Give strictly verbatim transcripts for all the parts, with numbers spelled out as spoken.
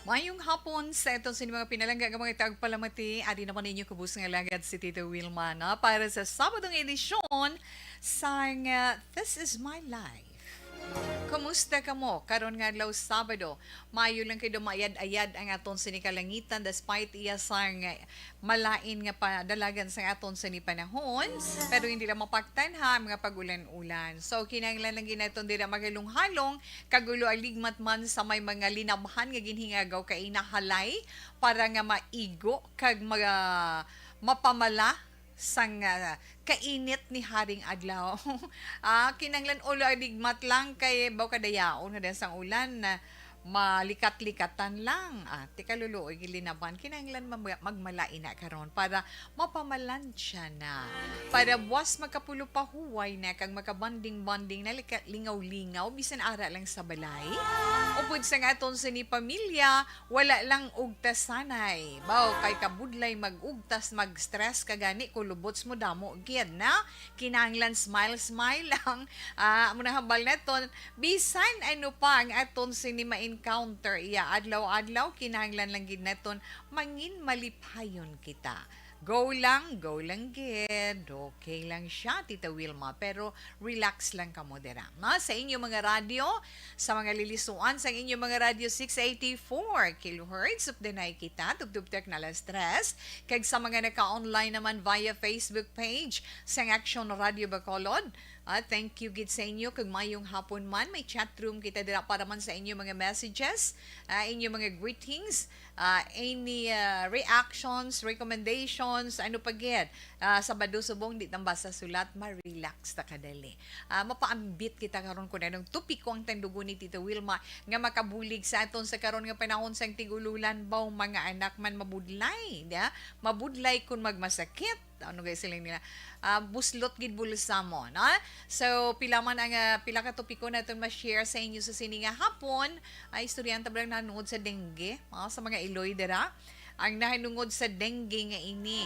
Mayong hapon sa aton sa mga pinalangga nga mga tagpalamati. Ari naman ninyo kubos nga alagad si Tita Wilma na para sa Sabadong edisyon sang, ah, This Is My Life. Kumusta kamo karon nga adlaw Sabado? Maayo lang kay dumayad-ayad ang aton sini kalangitan despite iya sang malain nga padalagan sa aton sini panahon, pero hindi lang mapagtanha ang mga pag-ulan-ulan. So, kinahanglan lang ginaton dira magalong-halong kag ulo aligmat man sa may mga linabhan nga ginhingagaw kay inahalay para nga maigo kag maga-, mapamala sang, ah, kainit ni haring adlaw. Ah, kinahanglan ulo aligmat lang kay baw kadayaon nga dahil sang ulan na malikat-likatan lang. Ah, tika luluoy gilinaban. Kinahanglan mag-, magmala ina karon para mapamalansya na. Para buwas makapulo pahuway na kag makabonding-bonding na lika-, lingaw-lingaw bisan ara lang sa balay. Upod sa nga aton sini pamilya, wala lang ugtasanay. Baw, kay kabudlay mag-ugtas, mag-stress ka gani kung lubots mo damo gid na. Kinahanglan smile-smile lang. Ah, amo na hambal naton. Bisan ano pa ang aton sini ma-encounter, iya adlaw-adlaw, kinahanglan lang gid naton mangin malipayon kita. Go lang, go lang gid. Okay lang siya, Tita Wilma. Pero relax lang kamo dira. Na, sa inyo mga radyo, sa mga lilisuan, sa inyo mga radyo six eighty-four kilohertz, updanay kita, tubtub tek na alas tres. Kag sa mga naka-online naman via Facebook page, sang Action Radio Bacolod, ah, thank you gid sa inyo. Kag mayong hapon man, may chat room kita dira para man sa inyo mga messages, ah, inyo mga greetings, ah, any, ah, reactions, recommendations, ano pa gid. Ah, Sabado subong, di tang basa sulat, ma-relax ta kadali. Ah, mapaambit kita karon kung anong topiko ang tandugon ni Tita Wilma nga makabulig sa aton sa karon nga panahon sang tig-ululan, baw mga anak man mabudlay, di ba? Mabudlay kung magmasakit. Ano gay siling nila? Ah, buslot gid bulsa mo, no? So, pila man ang, ah, pila ka topiko naton ma-share sa inyo sa sini nga hapon? Ay, istoryahan ta ba lang nahanungod sa dengue, ah, sa mga iloy dira? Ang nahanungod sa dengue nga ini.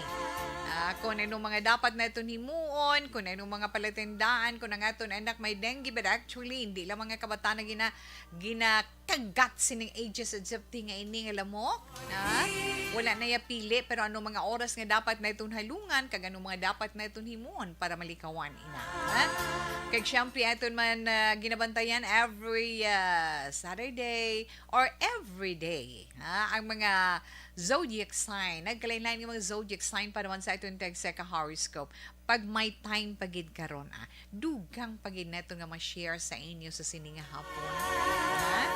Ah, kung ano mga dapat naton himuon, kung ano mga palatandaan, kung ang aton anak may dengue, but actually, hindi lang mga kabataan na gina-, ginakagat sining Aedes aegypti nga ini nga lamok, na wala na ya pili, pero ano mga oras nga dapat naton halungan, kag ano mga dapat naton himuon para malikawan ina, ha? Kag syempre, aton man, ah, ginabantayan every, ah, Saturday or every day, ha? Ang mga zodiac sign. Nagkalain-lain nga mga zodiac sign pa naman sa aton tag sa ka-horoscope. Pag may time pa gid karon, ah, dugang pa gid nato nga ma-share sa inyo sa sini nga hapon. Ah,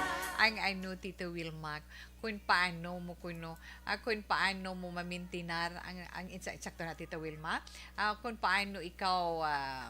ang ano, Tito Wilmac, kung paano mo kuno, ah, kung paano mo mamintinar ang, ang insa-, insakto na, Tito Wilmac, ah, kung paano ikaw, ah,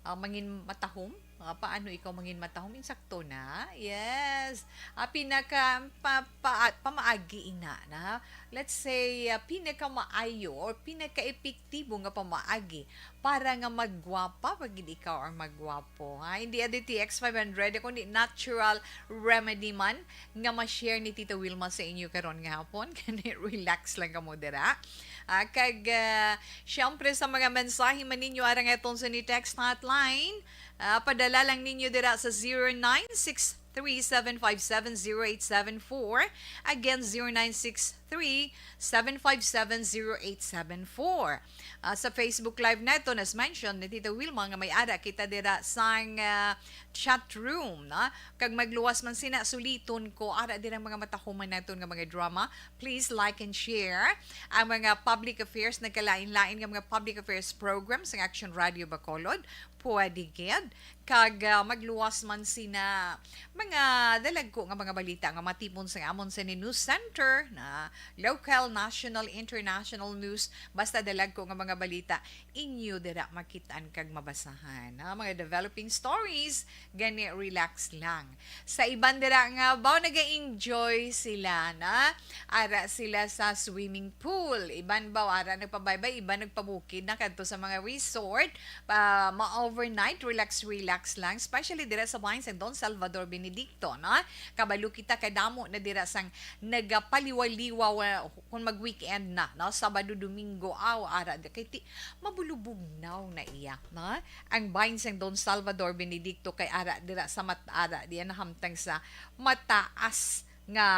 ah, mangin matahom, ah, paano ikaw mangin matahom, insakto na? Yes. Ah, pinaka, pa, pa, pamaagi ina na. Let's say, ah, pinaka maayo or pinaka epektibo nga pamaagi para nga maggwapa pa gid ikaw or maggwapo, ha? Hindi adi T X five hundred, kundi natural remedy man nga ma-share ni Tita Wilma sa inyo karon nga hapon. Kani, relax lang kamo dira. Ah, kag, ah, syempre, sa mga mensahe man ninyo, arang aton sa ni text hotline, ah, padala lang ninyo dira sa zero nine six three seven five seven zero eight seven four. Again, zero nine six three seven five seven zero eight seven four. Ah, sa Facebook Live naton, as mentioned ni Tita Wilma, nga may ara kita dira sang, ah, chat room, na? Kag magluwas man sina, suliton ko, ara dira mga matahuman naton nga mga drama. Please like and share ang mga public affairs, nagkalain-lain nga mga public affairs programs sang Action Radio Bacolod. Pwede gid. Kag, ah, magluwas man sina mga dalagko nga mga balita nga matipon sa amon sa ni News Center, na local, national, international news, basta dalagko nga mga balita, inyo dira makitaan kag mabasahan. Ha? Mga developing stories, gani, relax lang. Sa iban dira nga, baw, naga-enjoy sila, na ara sila sa swimming pool. Iban, baw, ara nagpabaybay, iban nagpabukid na kadto sa mga resort. Pa, ma-overnight, relax, relax lang. Especially dira sa bahin sa Don Salvador Benedicto, no? Kabalo kita, kadamo na dira sang nagapaliwaliwa, wa-, kung mag-weekend na, no? Sabado, Domingo, aw, ara, di-, kay ti-, mabulubugnaw na iya, no? Ang bahin sang Don Salvador Benedicto kay ara dira sa mat-, ara diya nahamtang sa mataas nga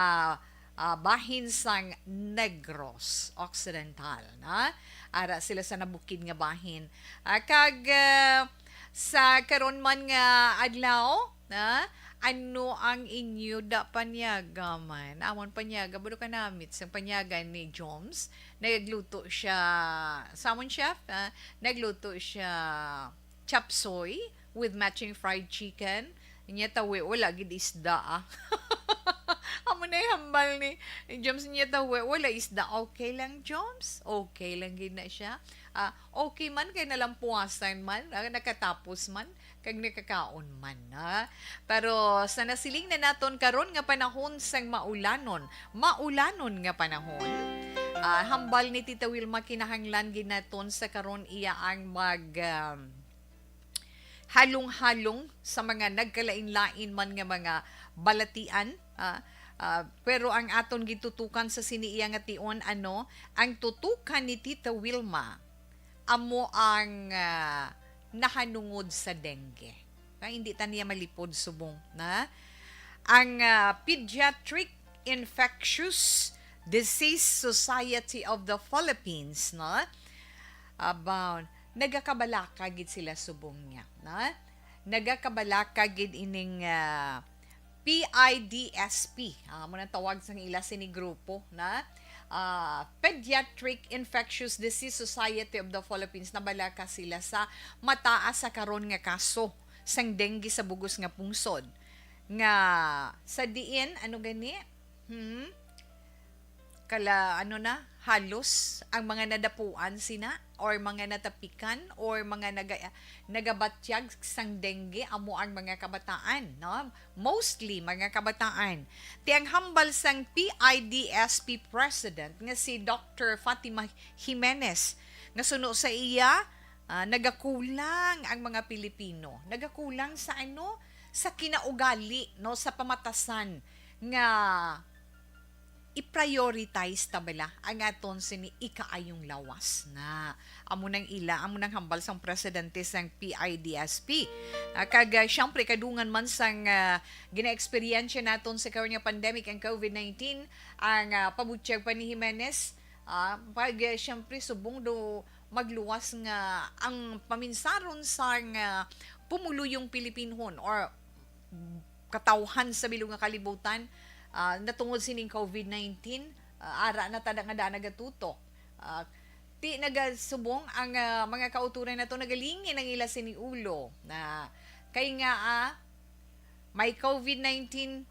ah, bahin sang Negros Occidental, na ara sila sa nabukid nga bahin. Ah, kag, ah, sa karon man nga adlaw, na ano ang inyo da panyaga man? Amon panyaga, bado ka namit sang panyaga ni Joms. Nagluto siya, samon chef, ah, nagluto siya chop suey with matching fried chicken. Niya tawi, wala gid isda, ah. Amo na yung hambal ni Joms niya tawi, wala isda. Okay lang, Joms? Okay lang gid na siya. Ah, okay man kay nalampuasan man, ah, nakatapos man, kag nakakaon man, ah. Pero sa nasiling na naton karon nga panahon sang maulanon, maulanon nga panahon, ah, hambal ni Tita Wilma kinahanglan gid naton sa karon iya ang mag, um, halong-halong sa mga nagkalain-lain man nga mga balatian, ah, ah, pero ang aton gitutukan sa sini iya nga tion, ano, ang tutukan ni Tita Wilma amo ang, ah, nahanungod sa dengue. Kay hindi ta niya malipod subong na ang, ah, Pediatric Infectious Disease Society of the Philippines, no? About, nagakabalaka gid sila subong niya, na? Nagakabalaka gid ining, ah, P I D S P. Ah, amo nang tawag sang ila sini grupo, na? Ah, Pediatric Infectious Disease Society of the Philippines, nabalaka sila sa mataas sa karon nga kaso sang dengue sa bugos nga pungsod. Nga sa diin, ano gani? Hmm? Kala, ano na, halos ang mga nadapuan sina or mga natapikan or mga naga-, nagabatyag sang dengue amo ang mga kabataan, no? Mostly mga kabataan. Ti ang hambal sang P I D S P President nga si Doctor Fatima Jimenez, nga suno sa iya, ah, nagakulang ang mga Pilipino. Nagakulang sa ano? Sa kinaugali, no? Sa pamatasan nga i-prioritize ta bala ang aton sini ikaayong lawas na amo nang ila, amo nang hambal sang presidente sang P I D S P. Ah, kag, ah, siyempre, kadungan man sang, ah, ginaeksperyensya naton sa karon nga pandemic ang COVID nineteen, ang, ah, pabutyag pa ni Jimenez, ah, pag, ah, siyempre, subong do magluwas nga ang paminsaron sang, ah, pumuluyong Pilipinhon or katawhan sa bilog nga kalibutan, ah, natungod sining COVID nineteen, ah, ara na tada nga daan nagatutok. Ah, ti nagasubong ang, ah, mga kauturan nato, nagalingin ang ila sini ulo na kay nga, ah, may COVID nineteen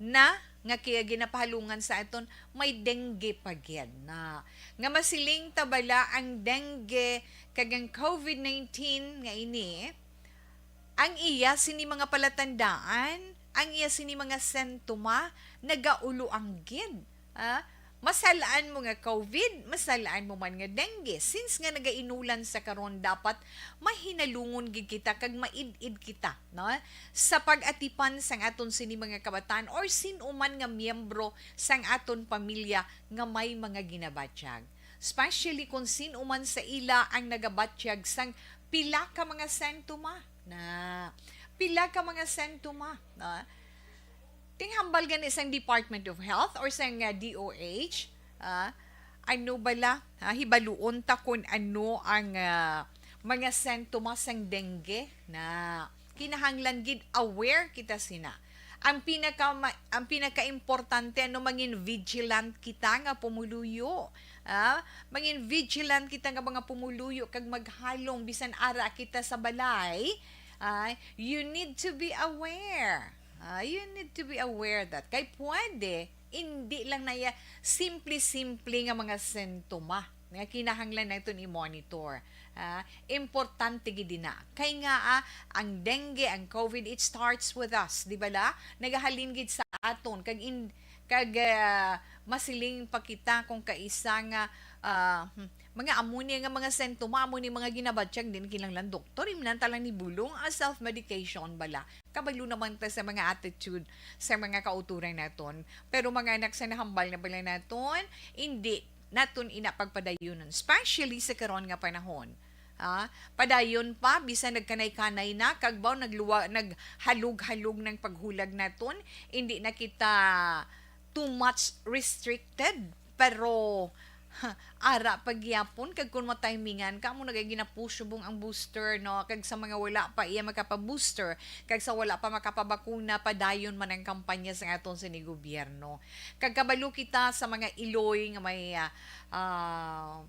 na nga kaya ginapahalungan sa aton, may dengue pa gid na. Nga masiling ta bala ang dengue kag ang COVID nineteen nga ini, ang iya sini mga palatandaan, ang iya sini mga sentoma, nagaulo ang gid. Ah, masalaan mo nga COVID, masalaan mo man nga dengue. Since nga nagainulan sa karon, dapat mahinalungon gid kita kag maid-id kita, no? Sa pag-atipan sang aton sini mga kabataan or sin-o man nga miyembro sang aton pamilya nga may mga ginabatyag. Especially kung sin-o man sa ila ang nagabatyag sang pila ka mga sentoma na, pila ka mga sentoma na tinghambal gani sang Department of Health or sang, ah, D O H, ah, ano bala, ah, hibaluon ta kung ano ang, ah, mga sentoma sang dengue na kinahanglan gid aware kita sina. Ang pinaka ma-, ang pinakaimportante, ano, mangin vigilant kita nga pumuluyo. Ah, mangin vigilant kita nga mga pumuluyo kag maghalong bisan ara kita sa balay. Ah, you need to be aware. Ah, you need to be aware that kay pwede, hindi lang na iya simple-simple nga mga sentoma nga kinahanglan naton i-monitor. Ah, importante gid na. Kay nga, ah, ang dengue, ang COVID, it starts with us, di ba la? Nagahalin gid sa aton kag in, kag, ah, masiling pa kita kung kaisa nga, ah, hmm, mga amo ni nga mga sentoma, amo ni mga ginabatyag, din kinahanglan doktor, imnan ta lang ni bulong, ah, self-medication bala. Kabalo naman ta sa mga attitude sa mga kauturan naton. Pero mga anak, sa nahambal na bala naton, hindi naton ina pagpadayunon, especially sa karon nga panahon. Ah, padayon pa, bisan nagkanay-kanay na, kag baw nagluwa-, naghalog-halog ng paghulag naton, hindi na kita too much restricted, pero ara pa gyapon, kag kung matimingan ka, amo na gay ginapush subong ang booster, no? Kag sa mga wala pa iya makapa-booster, kag sa wala pa makapabakuna, padayon man ang kampanya sa aton sini gobyerno. Kag kabalo kita sa mga iloy nga may, ah, ah,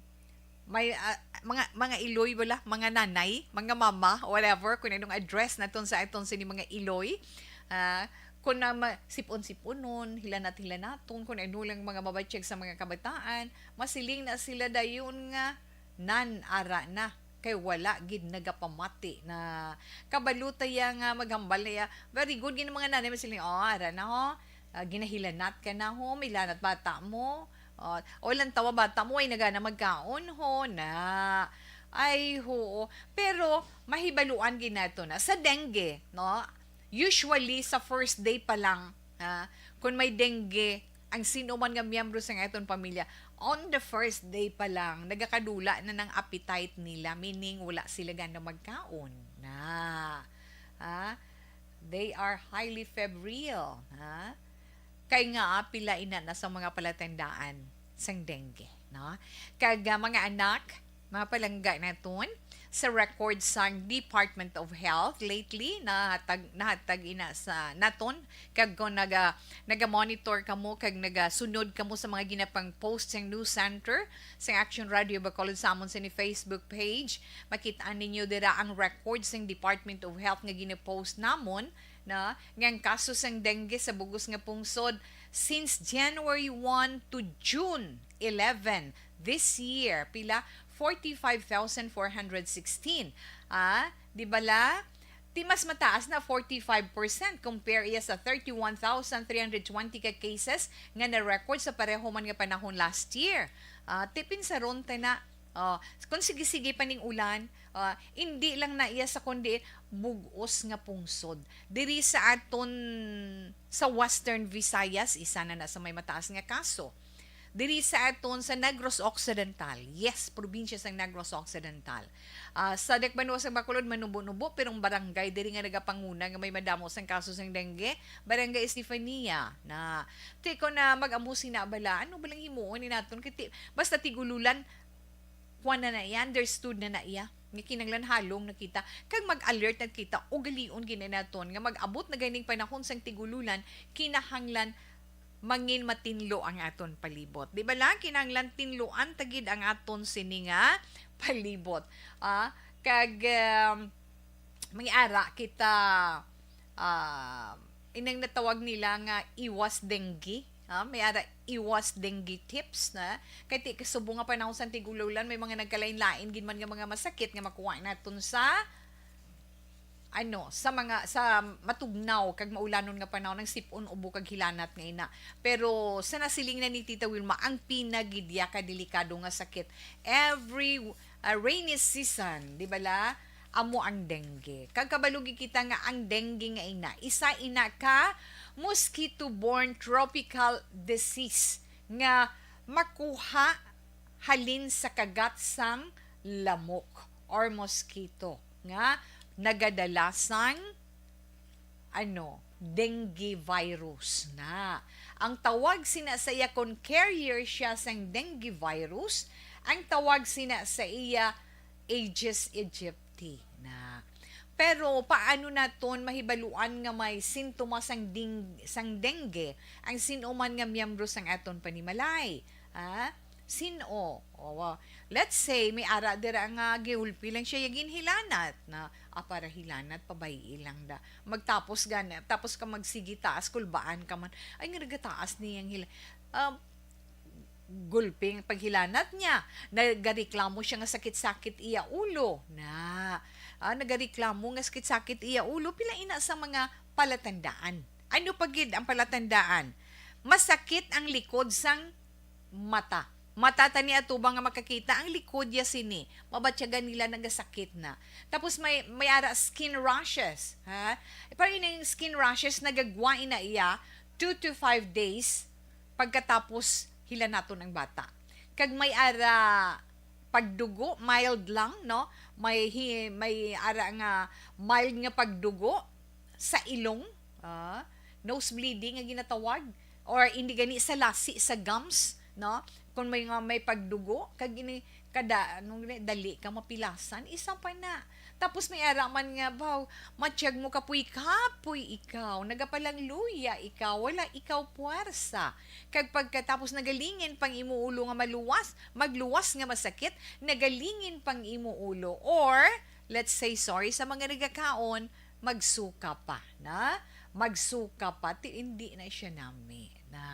may, ah, mga, mga iloy bala, mga nanay, mga mama, whatever, kung anong address naton sa aton sini mga iloy. Ah, kung na ma-, sipon-siponon, hilanat-hilanaton, kung ano lang mga mabatyag sa mga kabataan, masiling na sila dayon nga nan ara na, kay wala gid nagapamati na kabalo ta ya nga maghambal na ya. Very good gid ang mga nanay, masiling, "Oh, ara na ho. Ah, ginahilanat ka na ho, may lanat bata mo. Oh, o lang tawa bata mo, ay nagana magkaon ho na." Ay, ho. Pero mahibaluan gid nato na sa dengue, no? Usually sa first day pa lang, ha, kung may dengue ang sino man nga miyembro sa aton pamilya, on the first day pa lang, nagakadula na ng appetite nila, meaning wala sila gana magkaon na. Ha? They are highly febrile, ha? Kay nga, ah, pila ina na sa mga palatandaan sang dengue, no? Kag, ah, mga anak, mga palangga naton, sa record sang Department of Health lately, nahatag, nahatag ina sa naton, kag kung naga, naga-monitor kamo kag nagasunod kamo sa mga ginapang post sang News Center sang Action Radio Bacolod sa amon sini Facebook page, makit-an ninyo dira ang record sang Department of Health nga gina-post namon, na nga ang kaso sang dengue sa bugos nga pungsod since January one to June eleven this year, pila? Forty-five thousand four hundred sixteen. Ah, di bala? Ti mas mataas na, forty-five percent, compare iya sa thirty-one thousand three hundred twenty ka cases nga na-record sa pareho man nga panahon last year. Ah, ti pinsaron ta na, oh, kung sige-sige pa ning ulan, ah, hindi lang na iya sa kundi bug-os nga pungsod. Diri sa aton sa Western Visayas, isa na na sa may mataas nga kaso. Diri sa aton sa Negros Occidental, yes, probinsya sang Negros Occidental. Ah, sa Dakbanuas sang Bacolod, manubo-nubo, pero ang barangay diri nga nagapanguna nga may madamo sang kaso sang dengue, Barangay Estefania. Na, ti ko na mag-amo sina bala, ano balang himuon ni naton? Kay ti-, basta tigululan, kuan na na iya, understood na na iya, nga kinahanglan halong na kita, kag mag-alert na kita, ugalion gid na naton nga mag-abot na ganing panahon sang tigululan, kinahanglan mangin matinlo ang aton palibot. Di ba lang, kinahanglan tinluan ta gid ang aton sini nga palibot. Ah, kag, um, may ara kita, ah, inang natawag nila nga iwas dengue. Ah, may ara iwas dengue tips na. Kay ti-, subong nga panahon sa tigululan, may mga nagkalain-lain gid man nga mga masakit nga makuha naton sa, ano, sa mga, sa matugnaw kag maulanon nga panahon, ang sipon, ubo kag hilanat nga ina. Pero sa nasiling na ni Tita Wilma, ang pinagidya ka delikado nga sakit every, ah, rainy season, di ba la? Amo ang dengue. Kag kabalo gid kita nga ang dengue nga ina, isa ina ka mosquito-borne tropical disease nga makuha halin sa kagat sang lamok or mosquito nga nagadala sang, ano, dengue virus na. Ang tawag sina sa iya, kung carrier siya sang dengue virus, ang tawag sina sa iya Aedes aegypti na. Pero paano naton mahibaluan nga may sintomas sang ding-, sang dengue ang sino man nga miyembro sang aton panimalay? Ha? Sin-o? O, wa-, let's say, may ara dira nga gihulpi lang siya, ya ginhilanat na, ah, para hilanat, pabayi lang da. Magtapos gani, tapos ka magsigi taas, kulbaan ka man. Ay, nga nagataas niyang hila-, ah, gulping paghilanat niya. Nagareklamo siya nga sakit-sakit iya ulo. Na, ah, nagareklamo nga sakit-sakit iya ulo. Pila ina sa mga palatandaan? Ano pa gid ang palatandaan? Masakit ang likod sang mata. Mata ta ni atubang nga makakita, ang likod ya sini, mabatyagan nila nagasakit na. Tapos may, may ara skin rashes, ha? Pero ining skin rashes, nagagwa ina iya two to five days pagkatapos hilanaton ang bata. Kag may ara pagdugo, mild lang, no? May hi-, may ara nga mild nga pagdugo sa ilong, ah, nose bleeding nga ginatawag. Or hindi gani sa lasi sa gums, no? Kung may nga may pagdugo, kag ini kada, ano gani, dali ka mapilasan, isa pa na. Tapos may ara man nga, baw, matyag mo kapoy-kapoy ikaw, nagapalangluya ikaw, wala ikaw puwersa. Kag pagkatapos nagalingin pang imo ulo nga maluwas, magluwas nga masakit, nagalingin pang imo ulo. Or, let's say, sorry sa mga nagakaon, magsuka pa, na? Magsuka pa, ti hindi na siya nami, na?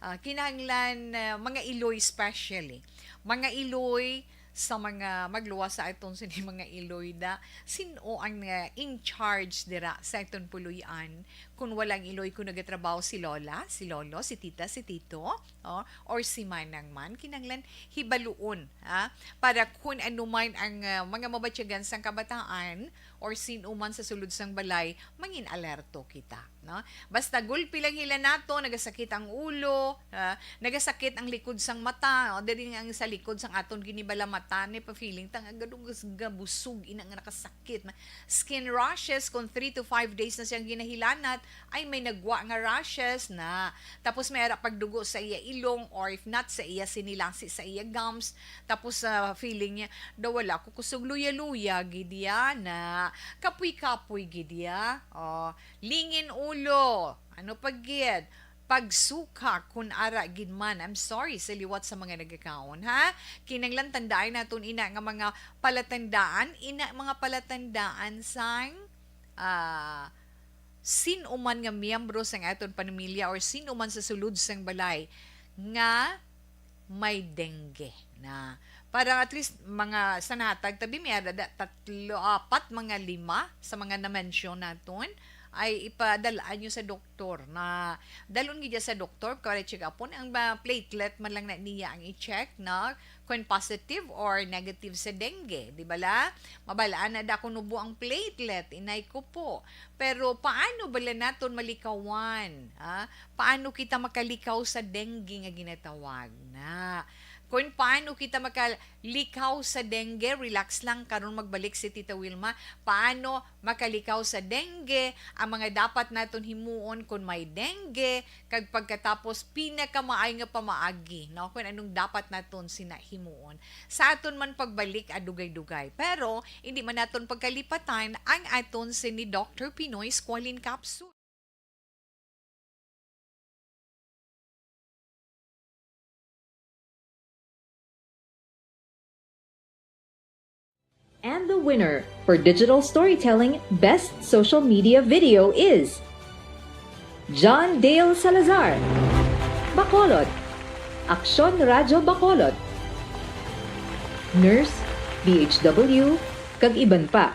Ah, kinahanglan, ah, mga iloy especially. Mga iloy, sa mga magluwas sa aton sini mga iloy da, sin-o ang, ah, in charge dira sa aton puloy-an? Kung wala ang iloy, kung nagatrabaho si lola, si lolo, si tita, si tito, oh, or si manang man, kinahanglan hibaluon, ha? Para kung ano man ang, ah, mga mabatyagan sang kabataan or sin-o man sa sulod sang balay, mangin alerto kita, no? Basta gulpi lang hila nato, nagasakit ang ulo, ah, nagasakit ang likod sang mata, o diri nga ang sa likod sang aton ginibalamatan, ni pa-feeling ta nga gadug-, gabusog ina nga nakasakit na skin rashes, kung three to five days na siyang ginahilanat, ay may nagwa nga rashes na. Tapos may ara pagdugo sa iya ilong, or if not, sa iya sinilasi, sa iya gums. Tapos, ah, feeling niya, daw wala ko kusog luya-luya, gid ya na. Kapoy-kapoy, gid ya. Oh, lingin ulo. Ano pa gid? Pagsuka, kun ara gid man. I'm sorry sa liwat sa mga nagakaon, ha? Kinahanglan tandaan naton ina nga mga palatandaan, ina mga palatandaan sang, ah, sin-o man nga miyembro sang aton pamilya or sin-o man sa sulod sang balay nga may dengue na. Para at least mga sa natag tabi, may ada da tatlo, apat, mga lima sa mga na-mention naton ay ipadal-an nyo sa doktor na dalon gid sa doktor para check upon ang ba platelet man lang na niya ang i-check na kung positive or negative sa dengue, di ba la? Mabal-an na da kung nubo ang platelet, inay ko po. Pero paano bala naton malikawan, ha? Paano kita makalikaw sa dengue nga ginatawag na? Kung paano kita makalikaw sa dengue, relax lang, karon magbalik si Tita Wilma. Paano makalikaw sa dengue? Ang mga dapat naton himuon kung may dengue, kag pagkatapos pinakamaayo nga pamaagi, no? Kung anong dapat naton sina himuon. Sa aton man pagbalik, ah, dugay-dugay. Pero, hindi man naton pagkalipatan ang aton sini Doctor Pinoy Squalene Capsule. And the winner for Digital Storytelling Best Social Media Video is John Dale Salazar, Bacolod, Aksyon Radyo Bacolod, Nurse, D H W, kag iban pa.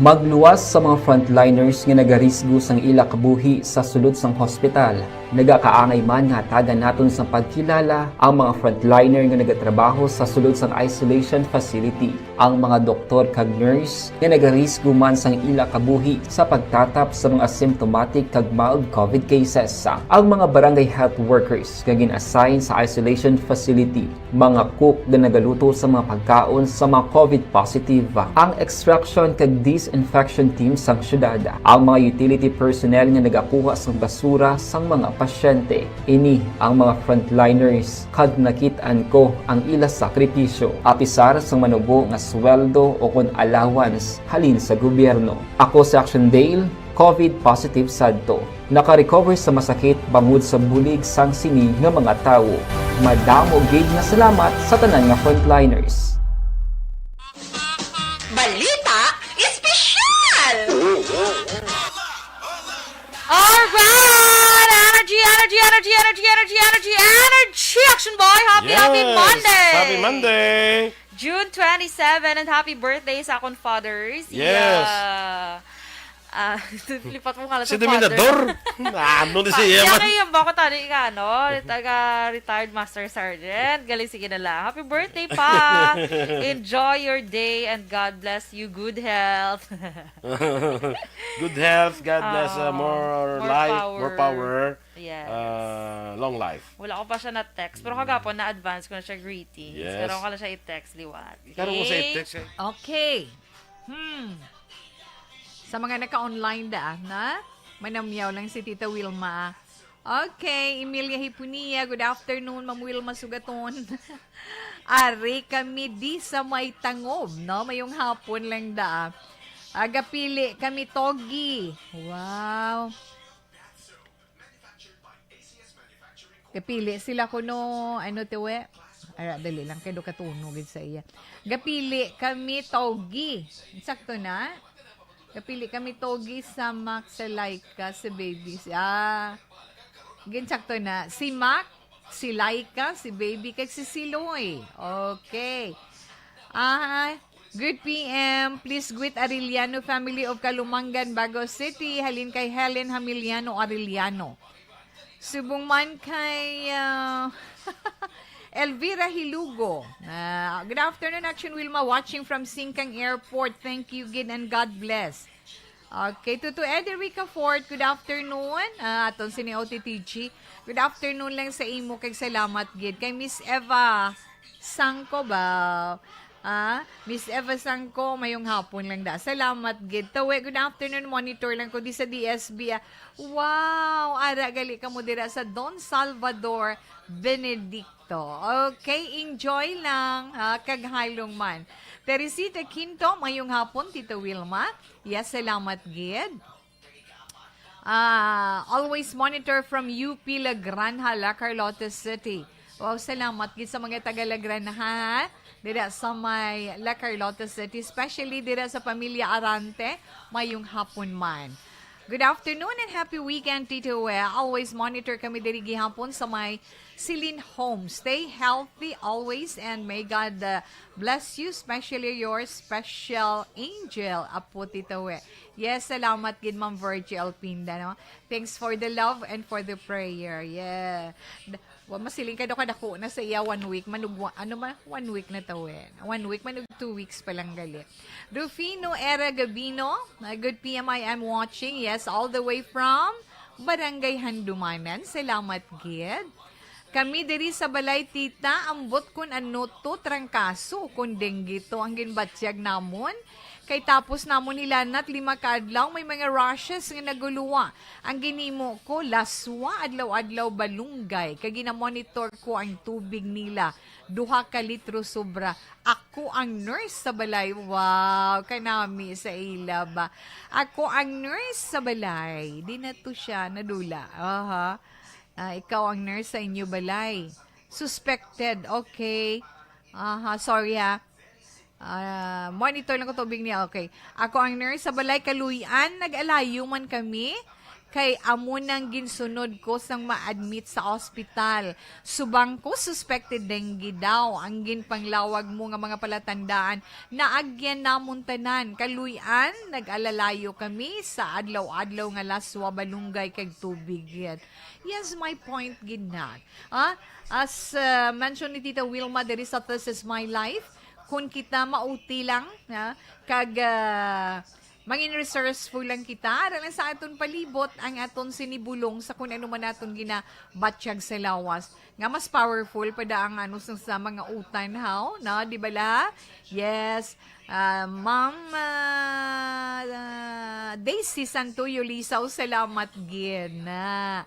Magluwas sa mga frontliners nga nagarisgo sang ila kabuhi sa sulod sang hospital. Nagakaangay man nga hatagan naton sang pagkilala ang mga frontliner nga nagatrabaho sa sulod sang isolation facility, ang mga doktor kag nurse nga nagarisgo man sang ila kabuhi sa pagtatap sa mga asymptomatic kag mild COVID cases, ang mga barangay health workers nga gin-assign sa isolation facility, mga cook nga nagaluto sa mga pagkaon sa mga COVID positive, ang extraction kag disinfection team sang syudad, ang mga utility personnel nga nagakuha sang basura sang mga pasyente. Ini ang mga frontliners, kag nakit-an ko ang ila sakripisyo, apisar sang manubo nga sweldo o kon allowance halin sa gobyerno. Ako si Action Dale, COVID positive sadto. Naka-recover sa masakit bangod sa bulig sang sini nga mga tawo. Madamo gid nga salamat sa tanan nga frontliners. Balita Espesyal! Alright! Energy, energy, energy, energy, energy, energy, energy! Action Boy! Happy, happy Yes! Monday! Happy Monday! June twenty-seven, and happy birthday sa akon fathers. Yes. Yeah. Ah, lipat mo nga lang Si sa father. Dominador? Ano ni Pa-, siya yan man? Kaya yung bako tani ka, ano, taga retired master sergeant. Galing, sige na lang. Happy birthday, Pa. Enjoy your day and God bless you. Good health. Good health, God bless, uh, Ah, more more life, more power. Power, Yes. uh, long life. Wala ko pa siya na-text, pero kagapon na-advance ko na siya greetings. Yes. Pero ako lang siya i-text liwat. Karon ko sa Okay? i-text, eh. Okay. Hmm. Sa mga naka-online da, na? Manamyaw lang si Tita Wilma. Okay, Emilia Hipunia, good afternoon, Ma'am Wilma Sugaton. Ari kami di sa may tangob, no? Mayong hapon lang da. Ah, gapili kami togi. Wow. Gapili sila kuno, ano, tiwe? Ara, dali lang, kay do katuno gid sa iya. Gapili kami togi. Sakto na? Gapili kami togi sa Max, sa Laika, si Baby. Si, ah, ginsakto na. Si Mac, si Laika, si Baby, kag si Siloy. Okay. Ah, good P M. Please greet Arellano family of Calumangan, Bago City. Halin kay Helen Hamiliano Arellano. Subong man kay, ah, Elvira Hilugo. Ah, good afternoon, Action Wilma, watching from Singkang Airport. Thank you, gid, and God bless. Okay, to, to Eddie Ricafort, good afternoon. Ah, aton sini O T T G. Good afternoon lang sa imo, kag salamat gid. Kay Miss Eva Sangko ba? Ah, Miss Eva Sangko, mayong hapon lang da. Salamat gid. Tawe, good afternoon, monitor lang ko di sa D S B, ah. Wow, ara gali kamo dira sa Don Salvador Benedicto. Okay, enjoy lang, ha, kag halong man. Teresita Quinto, mayong hapon, Tita Wilma. Yes, salamat gid. Ah, always monitor from U P La Granja, La Carlota City. Wow, salamat gid sa mga taga La Granja, ha? Dira sa may La Carlota City, especially dira sa pamilya Arante, mayong hapon man. Good afternoon and happy weekend, Tito We. Always monitor kami diri gihapon sa may Celine Home. Stay healthy always and may God, uh, bless you, especially your special angel, Apo Tito We. Yes, salamat gid, Ma'am Virgie Alpinda, no? Thanks for the love and for the prayer. Yeah. D-, wa masiling ka do kadako na sa iya one week, manugwa, ano ba? One week na tawin. One week, manug two weeks pa lang gali. Rufino Era Gabino, uh, good P M I, I'm watching. Yes, all the way from Barangay Handumanan. Salamat gid. Kami diri sa balay, tita, ambot kun ano to, trangkaso, kun dengue to ang ginbatyag namon. Kay tapos namon hilanat lima ka adlaw, may mga rashes nga naguluwa. Ang ginimo ko, laswa, adlaw-adlaw balunggay. Kay ginamonitor ko ang tubig nila. Duha ka litro sobra. Ako ang nurse sa balay. Wow, kanami sa ila ba? Ako ang nurse sa balay. Di na to siya nadula. Aha. Ah, ikaw ang nurse sa inyo balay. Suspected. Okay. Aha, sorry ha. Ah, monitor lang ko tubig niya. Okay. Ako ang nurse sa balay, kaluy-an, nag-alayo man kami. Kay amo nang ginsunod ko sang ma-admit sa ospital. Subang ko, suspected dengue daw ang ginpanglawag mo nga mga palatandaan. Naagyan namon tanan. Kaluy-an, nag-alalayo kami sa adlaw-adlaw nga laswa, balunggay, kag tubig. Yes, my point gid na. Ah, as, ah, mention ni Tita Wilma diri sa This Is My Life, kung kita mauti lang, ha, kag, ah, mangin resourceful lang kita, ara lang sa aton palibot ang aton sinibulong sa kung ano man aton ginabatyag sa lawas. Nga mas powerful pa da ang ano sa, sa mga utan, haw? No? Di ba la? Yes. Ah, Ma'am, ah, ah, Daisy Santuyo Lisaw, salamat gid na.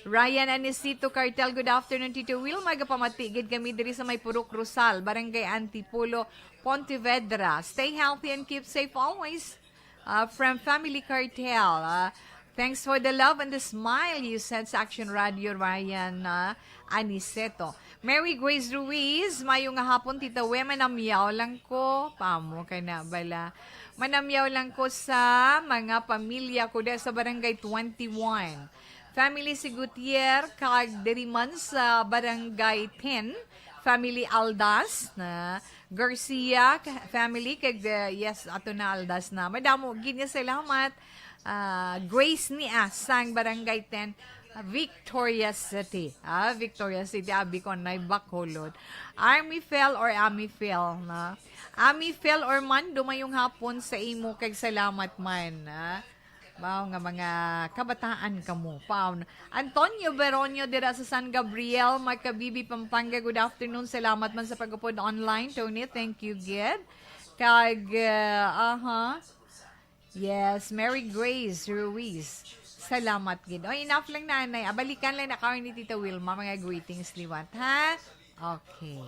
Ryan Anisito Cartel, good afternoon, Tito Will. Magapamati gid kami diri sa may Purok Rosal, Barangay Antipolo, Pontevedra. Stay healthy and keep safe always. Ah, from Family Cartel, ah, thanks for the love and the smile you sent sa Action Radio, Ryan, ah, Aniceto. Mary Grace Ruiz, mayo nga hapon, Tita We, manamyaw lang ko. Pamo ka na bala. Manamyaw lang ko sa mga pamilya ko da sa Barangay twenty-one. Family si Gutier, kag diri man sa Barangay ten, family Aldas na Garcia, ka-, family, kag, uh, yes, ato na Aldas na. Madamo, gid nga salamat. Ah, Grace ni Asang, Barangay ten, Victoria City. Ah, Victoria City, abi ko, nay Bacolod. Army Fel or Ami Fel, na? Ami Fel or man, dumayong hapon sa imo, kag salamat man, na? Mao nga mga kabataan kamo. Paon. Antonio Beronio dira sa San Gabriel, Makabibi, Pampanga. Good afternoon. Salamat man sa pag-upod online, Tony. Thank you, gid. Kag, uh, aha. Yes, Mary Grace Ruiz. Salamat gid. O, enough lang na, anay. Abalikan lang na karon ni Tita Wilma, mga greetings liwat, ha? Okay.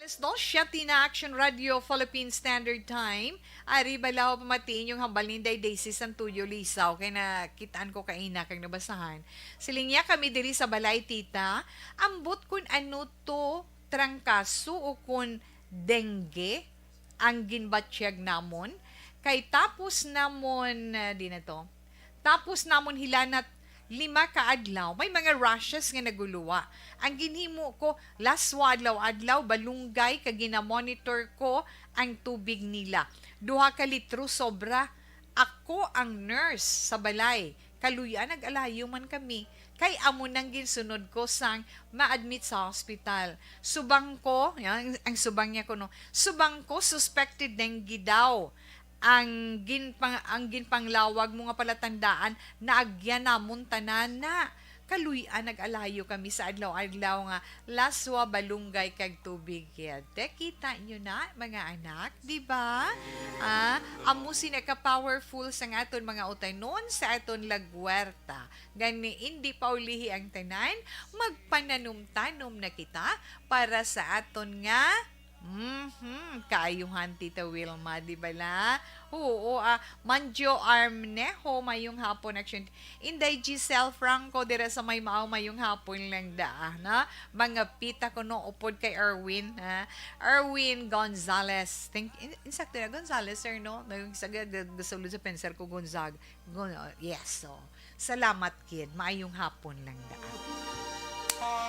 Alas dos siyete na, Action Radio Philippine Standard Time. Ari bala, pamati inyong hambal ni Inday Daisy Santuyo Lisaw, kay nakitaan ko kaina kag nabasahan. Siling niya, "Kami diri sa balay, tita, ambot kun ano to, trangkaso o kun dengue ang ginbatyag namon, kay tapos namon, ah, di na to, tapos namon hilanat lima ka adlaw, may mga rashes nga naguluwa. Ang ginhimo ko, laswa adlaw-adlaw, balunggay, kag ginamonitor ko ang tubig nila. Duha ka litro sobra. Ako ang nurse sa balay. Kaluy-an, nag-alayo man kami. Kay amo nang ginsunod ko sang ma-admit sa hospital. Subang ko, yan, ang subang niya kuno, subang ko, suspected dengue daw ang ginpang-, ang ginpanglawag mo nga palatandaan, naagyan namon tanan na. Kaluy-an, nag-alayo kami sa adlaw-adlaw nga laswa, balunggay, kag tubig." Kaya, te, kita nyo na, mga anak, di ba? Ah, amo sina ka-powerful sang aton mga utanon sa aton lagwerta. Gani, indi pa ulihi ang tanan, magpananumtanom na kita para sa aton nga Mhm, kaayuhan, Tita Wilma, di bala? Oo, ah, Manjo Armneho, mayong hapon, action. Inday Giselle Franco, dira sa may Mao, mayong hapon lang da, ah, na? Mga pita ko no, upod kay Erwin, ha? Erwin Gonzalez. Thank, in, insakto na, Gonzalez, sir, no? Nagsaga, gasulod sa pensar ko, Gonzaga. Gon-, yes, so. Salamat, kid. Maayong hapon lang da.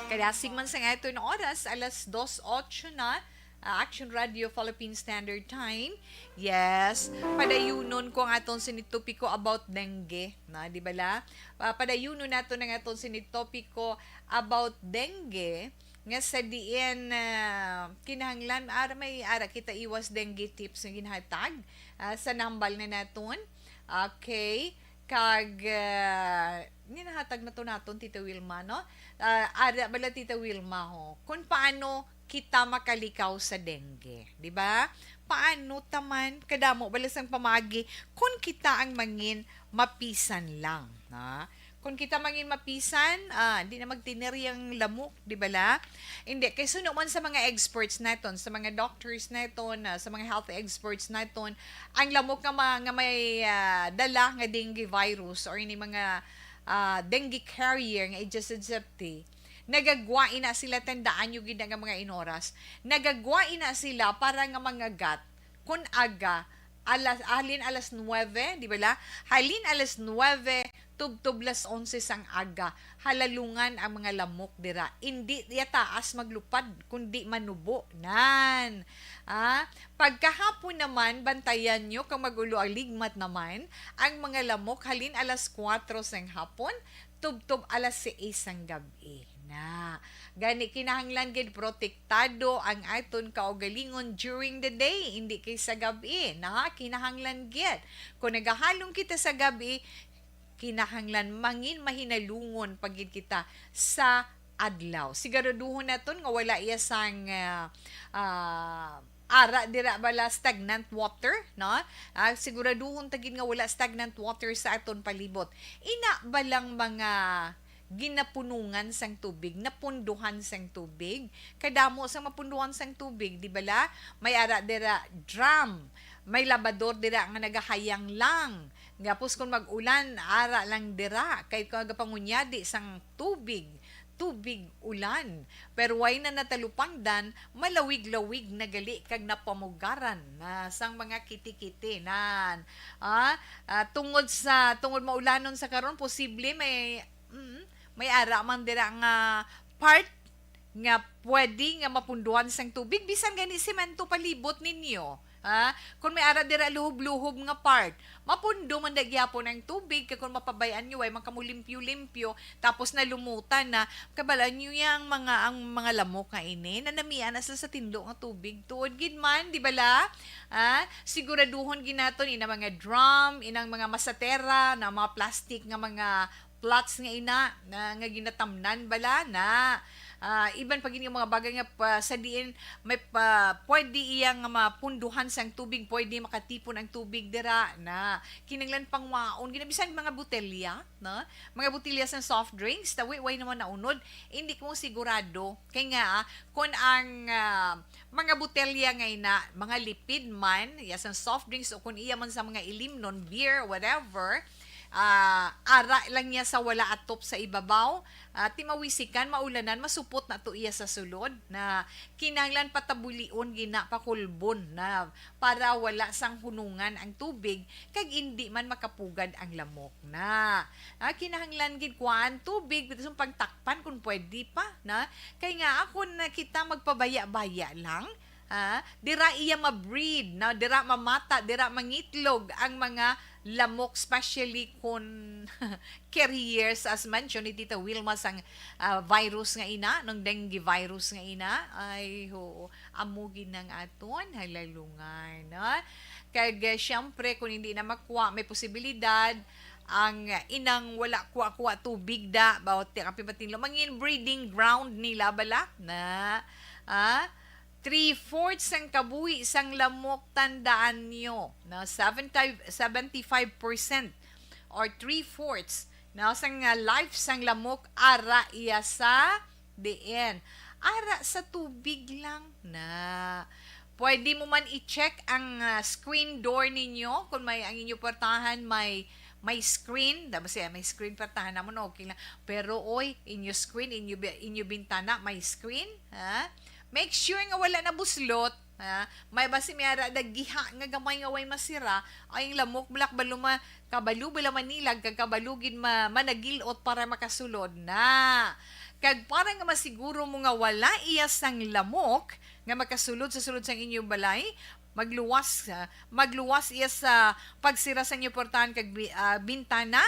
Kadasig man sa nga ito na oras, alas dos ocho na, ah, Action Radio Philippine Standard Time. Yes, padayunon ko ang aton sinitopiko about dengue, na, di bala? Ah, padayunon nato ang aton sinitopiko about dengue, nga sa diin, ah, kinahanglan, ara, may ara kita iwas dengue tips nga ginhatag, ah, sa nambal na naton. Okay. Kag, ah, ginahatag na to naton, Tita Wilma, no? Ah, ara bala, Tita Wilma, ho, kung paano kita makalikaw sa dengue, di ba? Paano taman kadamo bala sang pamagi kung kita ang mangin mapisan lang, ha? Kung kita mangin mapisan, ah, di na magtineri ang lamok, di bala? Hindi, kay suno man sa mga experts naton, sa mga doctors naton, ah, sa mga health experts naton, ang lamok nga ma-, nga may, ah, dala nga dengue virus or ini mga, ah, dengue carrier nga Aedes aegypti, nagagwa ina sila, tandaan nyo gid nga mga inoras, nagagwa ina sila para nga mangagat kun aga, alas, halin alas nuwebe, di bala? Halin alas nuwebe, tubtob las onse sang aga, halalungan ang mga lamok dira. Indi ya taas maglupad, kundi manubo. Nan. Ah, pagkahapon naman, bantayan nyo kang mag-ulo ang ligmat naman ang mga lamok halin alas kuwatro sang hapon, tubtob alas seis sang gab-i. Na. Gani, kinahanglan gid protektado ang aton kaugalingon during the day, hindi kay sa gab-i. Na, kinahanglan gid. Kung nagahalong kita sa gab-i, kinahanglan mangin mahinalungon pa gid kita sa adlaw. Siguraduhon naton nga wala iya sang, ah, ah, ara dira bala stagnant water, no? Ah, siguraduhon ta gid nga wala stagnant water sa aton palibot. Ina balang mga ginapunungan sang tubig, napunduhan sang tubig? Kadamo sang mapunduhan sang tubig, di bala? May ara dira drum, may labador dira nga nagahayang lang. Gapos kung mag-ulan, ara lang dira, kay kagapangunyadi sang tubig, tubig ulan. Pero way na natalupangdan, malawig-lawig na gali kag napamugaran na sang mga kitikiti. Nan, ah, ah, tungod sa, tungod maulanon sa karon, posible may, mm, may ara man dira nga part nga pwede nga mapunduhan sang tubig, bisan gani semento palibot ninyo. Ha? Kung may ara dira luhob-luhob nga part, mapundo man da gyapon ang tubig, kay kung mapabay-an nyo, way man kamo limpyo-limpyo, tapos nalumutan na, kabal-an nyo yang mga, ang mga lamok nga ini, nanamian na sila sa tindo nga tubig. Tuod gid man, di bala? Ah, siguraduhon gid naton ina mga drum, inang mga masatera, na mga plastic nga mga plots nga ina, na, nga ginatamnan bala na, ah, iban pa gid nga mga bagay nga pa, sa diin may pa, pwede iya nga mapunduhan sang tubig, pwede makatipon ang tubig dira na kinahanglan pangwaon gina bisan mga botelya, no? Mga botelya sang soft drinks, tawi way naman naunod, hindi ko sigurado kay nga, ah, kung ang, ah, mga botelya nga ina, mga lipid man, ya sang soft drinks o kung iya man sa mga ilimnon, beer, whatever, ah, ara lang niya sa wala atop sa ibabaw, ah, ti mawisikan, maulanan, masupot na to iya sa sulod na kinahanglan patabulion gina pakulbon na para wala sang hunungan ang tubig kag indi man makapugad ang lamok na. Ah, kinahanglan gid kuan tubig bisan pagtakpan kung pwede pa na kay nga ako na kita magpabaya-baya lang. Ah, dira iya ma-breed, na dira mamata, dira mangitlog ang mga lamok, especially kun carriers, as mentioned ni Tita Wilma, sang, ah, virus nga ina, ng dengue virus nga ina. Ay, ho, amo gid nang aton halalungan, no? Kag, eh, siyempre, kung hindi na makuha, may posibilidad ang inang wala kuha-kuha tubig da, bawat ti-, kapin patinlo, mangin breeding ground nila bala na, ah, three-fourths sang kabuhi sang lamok, tandaan nyo, na seventy, seventy-five percent or three-fourths na sang, ah, life sang lamok, ara iya sa diin. Ara sa tubig lang na. Pwede mo man i-check ang, ah, screen door ninyo kung may, ang inyo portahan may, may screen. Dapat siya may screen, portahan naman, okay lang. Pero, oy, inyo screen, inyo bi-, inyo bintana, may screen, ha? Make sure nga wala na buslot, ha? May basi may ara dagiha nga gamay nga way masira, ay ang lamok, black baluma, kabalo bala manilag, kag kabalo gid ma-, managilot para makasulod na. Kag para nga masiguro mo nga wala iya sang lamok nga makasulod sa sulod sang inyong balay, magluwas, ah, magluwas iya sa pagsira sa inyong portahan kag bi-, ah, bintana.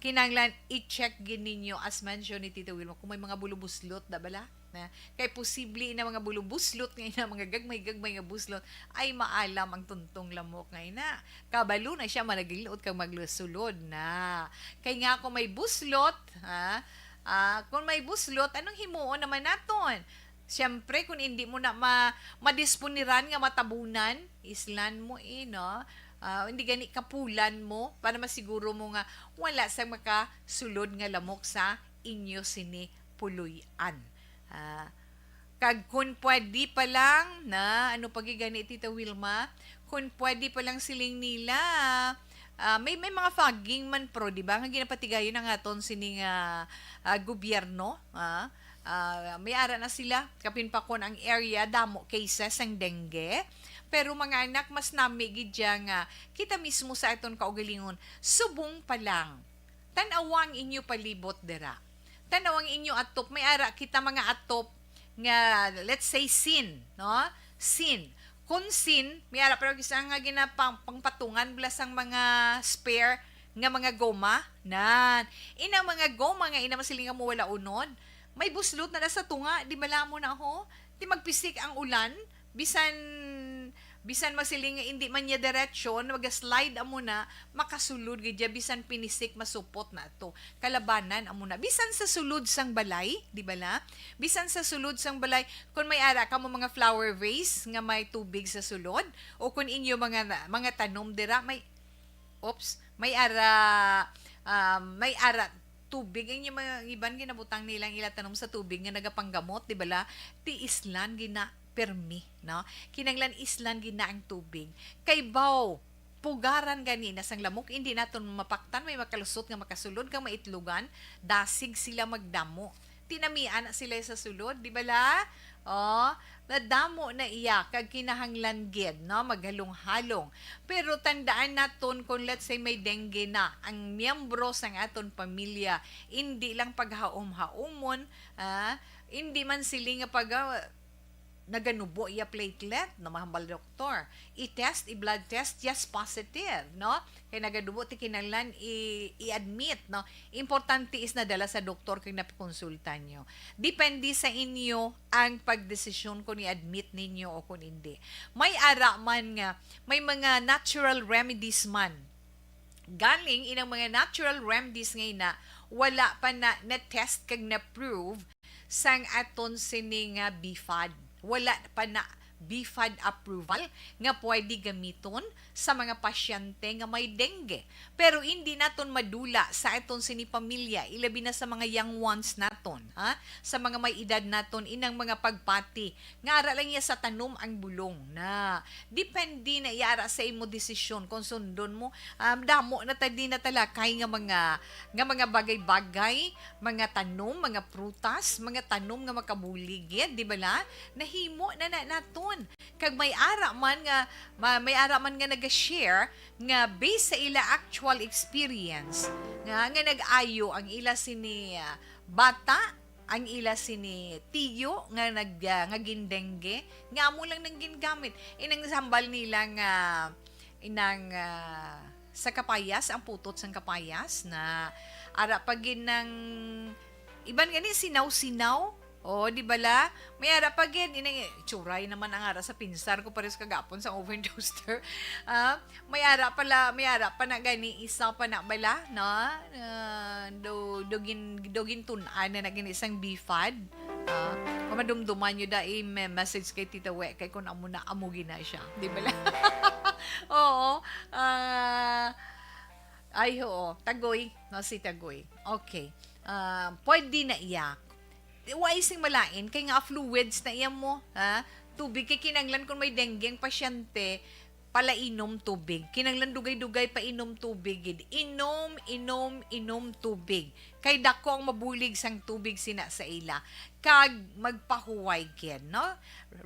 Kinahanglan i-check gid ninyo, as mentioned ni Tita Wilma, kung may mga bulubuslot da bala. Na, kay posible na mga bulubuslot nga ina, mga gagmay-gagmay nga buslot, ay maalam ang tuntong lamok nga ina. Kabalo na siya managilot kag maglusulod na. Kay nga kung may buslot, ha, ah, kung may buslot, anong himuon naman naton? Siyempre, kung hindi mo na ma-, madisponiran nga matabunan, islan mo, eh, no? Ah, hindi gani kapulan mo para masiguro mo nga wala sa makasulod nga lamok sa inyo sini puloy-an. Ah, kag kun pwede pa lang na, ano pa gid gani, Tita Wilma? Kun pwede pa lang siling nila, ah, may, may mga fogging man, pro, di ba? Nga ginapatigayon ang aton sini nga, ah, gobyerno, ah. Ah, may ara na sila, kapin pa kun ang area, damo cases ang dengue. Pero mga anak, mas nami gid dya nga kita mismo sa aton kaugalingon, subong pa lang. Tan-awa ang inyo palibot dira. Tan-awa ang inyo atop. May ara kita mga atop nga, let's say, sin, no? Sin. Kun sin, may ara pero isa nga ginapang-, pangpatungan bala sang mga spare nga mga goma. Nan. Inang mga goma nga ina masiling nga mo wala unod, may buslot na na sa tunga, di bala mo na ho? Di magpisik ang ulan, bisan, bisan masiling nga hindi man niya diretsyo, mag-slide amo na, makasulod gid dya, bisan pinisik, masupot na to. Kalabanan amo na. Bisan sa sulod sang balay, di bala? Bisan sa sulod sang balay, kung may ara ka mo mga flower vase nga may tubig sa sulod, o kung inyo mga, mga tanom dira, may, oops, may ara, ah, may ara tubig. Ang inyo mga iban ginabutang nila ang ila tanom sa tubig nga nagapanggamot, di bala? Ti islan gina permi, no? Kinanglan islan gina ang tubig. Kay baw, pugaran gani na sang lamok, hindi naton mapaktan, may makalusot nga makasulod kang maitlugan, dasig sila magdamo. Tinamian na sila sa sulod, di bala? Oh, nadamo na iya, kag kinahanglan gid, no, maghalong-halong. Pero tandaan naton, kung let's say may dengue na ang miyembro sang aton pamilya, hindi lang paghaom-haomon, ah, hindi man sili nga pag, ah, naganubo iya platelet, no, mahambal doktor. I-test, i-blood test, yes, positive, no? Kay nagadubo ti kinahanglan i-, i-admit, no? Importante is nadala sa doktor kag napakonsulta nyo. Depende sa inyo ang pagdesisyon kung i-admit ninyo o kung hindi. May ara man nga, may mga natural remedies man. Galing inang mga natural remedies nga ina, wala pa na na-test kag na-prove sang aton sini nga BFAD. Wala pa na BFAD approval nga pwede gamiton sa mga pasyente nga may dengue. Pero hindi naton madula sa aton sini pamilya, ilabi na sa mga young ones naton, ha? Sa mga may edad naton, inang mga pagpati nga ara lang iya sa tanom ang bulong na. Depende na iya ara sa imo desisyon kung sundon mo. Um, damo na ta di natalakay nga mga, nga mga bagay-bagay, mga tanom, mga prutas, mga tanom nga makabulig gid, di bala? Nahimo na na naton. Kag may ara man nga ma-, may ara man nga naga-share nga based sa ila actual experience nga, nga nag-ayo ang ila sini, ah, bata, ang ila sini tiyo nga nag, ah, nga gindengge, nga amo lang nang gingamit. Inang sambal nila nga inang, ah, sa kapayas, ang putot sang kapayas na ara pa gid nang iban gani sinaw-sinaw. Oh, di bala? May ara pa gid inang tsuray naman ang ara sa pinsar ko pares kagapon sa oven toaster. Ah, may ara pala, may ara pa na gani isa pa na bala, no? Ah, do dugin dugin tun-an na gani isang BFAD. Ah, kung madumduman nyo da, i-message kay Tita We, kay kung amo na, amo gina siya. Di bala? Oo. Ah, ay, oo. Tagoy. No, si Tagoy. Okay. Ah, pwede na iya. Wa sing malain kay nga fluids na iya mo, ha? Tubig kay kinanglan kung may dengue ang pasyente, palainom tubig. Kinanglan dugay-dugay pa inom tubig gid. Inom, inom, inom tubig. Kay dako ang mabulig sang tubig sina sa ila. Kag magpahuway gid, no?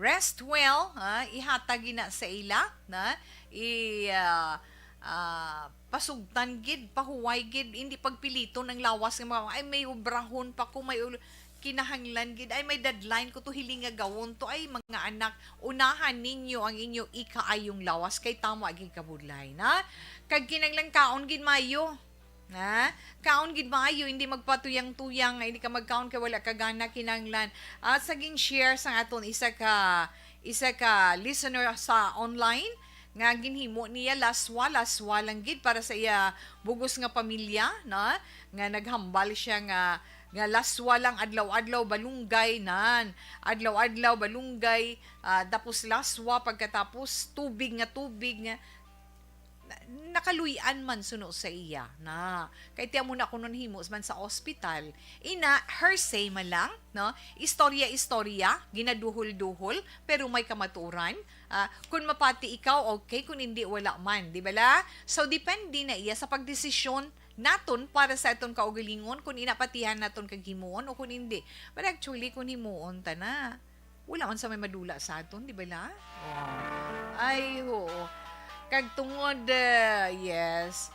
Rest well, ha? Ihatag ina sa ila, na i, ah, ah, pasugtan gid, pahuway gid, hindi pagpiliton ang lawas nga mga, "Ay, may obrahon pa ko, may ul-, kinahanglan gid, ay, may deadline ko to, hiling nga gawon to, ay, mga anak, unahan ninyo ang inyo ikaayong lawas, kay tama gid kabudlay na." Kag kinahanglan kaon gid maayo, na kaon gid maayo, hindi magpatuyang-tuyang, nga hindi ka magkaon kay wala ka gana, kinahanglan. At sa gin-share sang aton isa ka, isa ka listener sa online, nga ginhimo niya laswa, laswa lang gid para sa iya bugos nga pamilya, no? Nga naghambal siya nga, nga laswa lang adlaw-adlaw, balunggay nan. Adlaw-adlaw, balunggay, ah, tapos laswa, pagkatapos tubig nga tubig nga na-, nakaluy-an man suno sa iya na. Kay tiyan mo na kuno nahimo man sa ospital. Ina, hearsay man lang, no? Istorya-istorya, ginaduhol-duhol, pero may kamatuoran. Ah, kung mapati ikaw, okay. Kung hindi, wala man. Di bala? So, depende na iya sa pagdesisyon naton para sa aton kaugalingon, kung inapatihan naton kag himuon o kung hindi. But actually, kung himuon ta na, wala man sa may madula sa aton, di bala? Oh. Ay, oo. Kag tungod, ah, yes.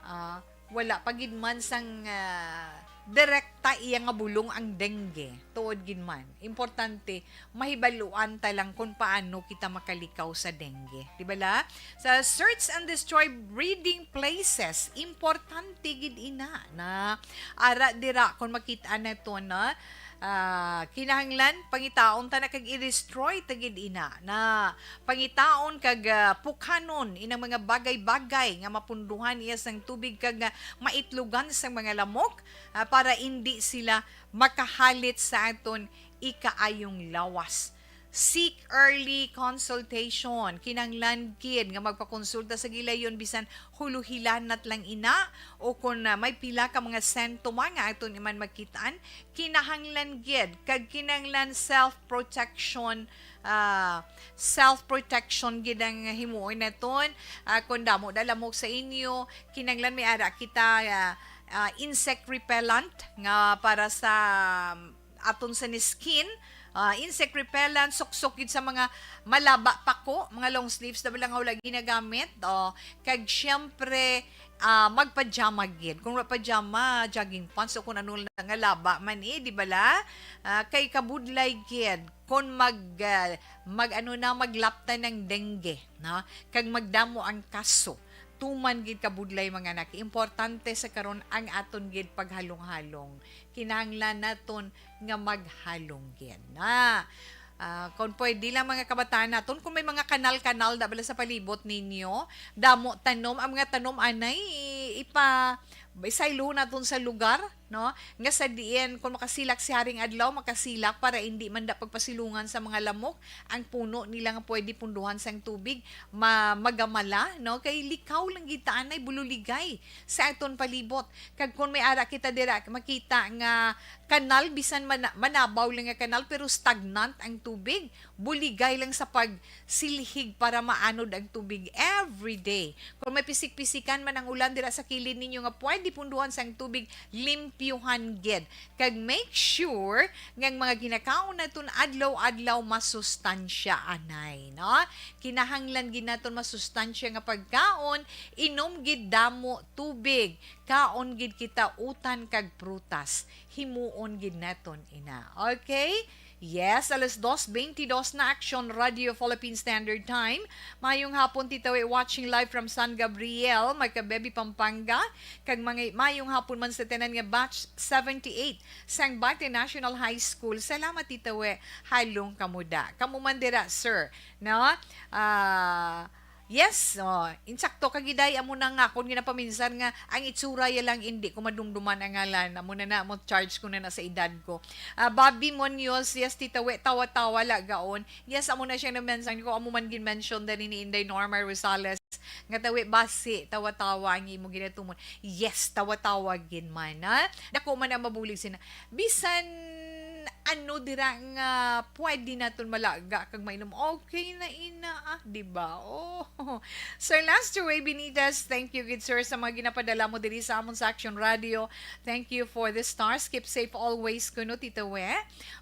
Ah, wala pa gid man sang, ah, direkta iya nga bulong ang dengue. Tuod gid man. Importante, mahibaluan ta lang kung paano kita makalikaw sa dengue. Di bala? Sa search and destroy breeding places, importante gid ina na ara dira kung makita nato na, ah, kinahanglan pangitaon ta na kag i-destroy ta gid ina na pangitaon kag, ah, pukhanon inang mga bagay-bagay nga mapunduhan iya sang tubig kag, ah, maitlugan sang mga lamok, ah, para indi sila makahalit sa aton ikaayong lawas. Seek early consultation. Kinahanglan gid nga magpakonsulta sa gilayon bisan huluhilanat lang ina o kon, ah, may pila ka mga sentoma nga aton iman makit-an. Kinahanglan gid kag kinahanglan self-protection, ah, self-protection gid ang himuon naton. Ah, kung damo na lamok sa inyo, kinahanglan may ara kita, ah, ah, insect repellent nga para sa aton sa ni skin, ah, insect repellent, suksok gid sa mga malaba pako, mga long sleeves na lang wala ginagamit. Oh, kag syempre, ah, magpajama gid. Kung wala pajama, jogging pants o kung ano lang nga laba man eh, di bala? Ah, kay kabudlay gid kung mag, ah, mag ano na, maglapta ng dengue, no? Kag magdamo ang kaso. Tuman gid kabudlay, mga anak. Importante sa karon ang aton gid paghalong-halong. Kinahanglan naton nga maghalong gid. Ah, ah, kung pwede lang, mga kabataan naton, kung may mga kanal-kanal da bala sa palibot ninyo, damo tanom, ang mga tanom anay i-, ipa-, Isaylo naton sa lugar, no? Nga sa diin, kung makasilak si Haring Adlaw, makasilak para hindi man da pagpasilungan sa mga lamok ang puno nila nga pwede punduhan sang tubig, ma-, magamala, no? Kay likaw lang gid ta anay, bululigay sa aton palibot. Kag kung may ara kita dira, makita nga kanal, bisan mana-, manabaw lang nga kanal, pero stagnant ang tubig, buligay lang sa pagsilhig para maanod ang tubig every day. Kung may pisik-pisikan man ang ulan dira sa kilid ninyo nga pwede punduhan sang tubig, limpyuhan gid. Kag make sure nga ang mga ginakaon naton adlaw-adlaw masustansya, anay, no? Kinahanglan gid naton masustansya nga pagkaon, inom gid damo tubig, kaon gid kita utan kag prutas, himuon gid naton ina. Okay? Yes, alas dos bentidós na, Action Radio Philippine Standard Time. Mayong hapon, Tita We, watching live from San Gabriel, Magkabebi, Pampanga. Kag mga mayong hapon man sa tanan nga batch seventy-eight sang Bate National High School. Salamat, Tita We. Halong kamo da. Kamo man dira, sir. No? Ah, yes, oh, insakto ka gid, ay, amo na nga akon ginapaminsan nga ang itsura ya lang, hindi ko madumduman ang ngalan. Amo na na, mo charge ko na na sa edad ko. Ah, Bobby Munoz, yes, Tita We, tawa-tawa la gaon. Yes, amo na siya na mention ko, amo man gin-mention dali ni Inday Norma Rosales. Nga, Tawi, basi tawa-tawa ang imo ginatumon. Yes, tawa-tawa gid man, ha? Dako man ang mabulig sina. Bisan ano dira nga pwede naton malaga kag mainom, okay na ina, ah, di ba? Oh. Sir Lester Way Benitez, thank you gid, sir, sa mga ginapadala mo diri sa amon sa Action Radio. Thank you for the stars. Keep safe always kuno, Tita We.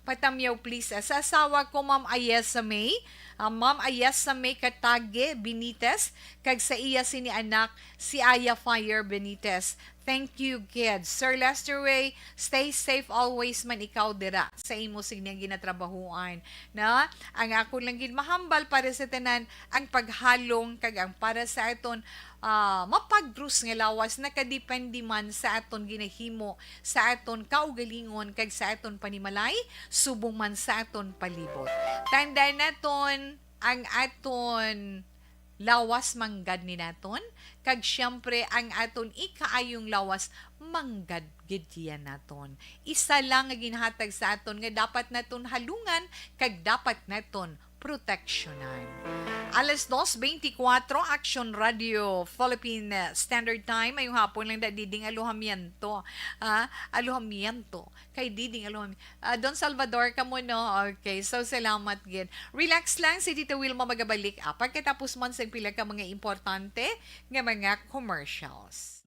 Patamyaw, please, ah, sa asawa ko, Ma'am Ayesa May. Ah, Ma'am Ayesa May Katage Benitez, kag sa iya sini anak, si Aya Fire Benitez. Thank you, kids. Sir Lester Way, stay safe always man ikaw dira sa imo signing ginatrabahuan. Na, ang ako lang gid mahambal para sa tanan, ang paghalong kag ang para sa aton, ah, mapagros nga lawas nakadepende man sa aton ginahimo, sa aton kaugalingon, kag sa aton panimalay, subong man sa aton palibot. Tandaan naton, ang aton lawas manggad ni naton, kag siyempre ang aton ikaayong lawas manggad gid iya naton. Isa lang nga ginhatag sa aton nga dapat naton halungan kag dapat naton proteksyonan. Alas dos bentikuwatro, Action Radio Philippine Standard Time. Mayong hapon lang da, Diding Alojamiento. Ah, Alojamiento. Kay Diding Alojamiento. Ah, Don Salvador, kamo, no? Okay, so salamat gid. Relax lang, si Tita Wilma magabalik, ah, pagkatapos man sa pila ka mga importante nga mga commercials.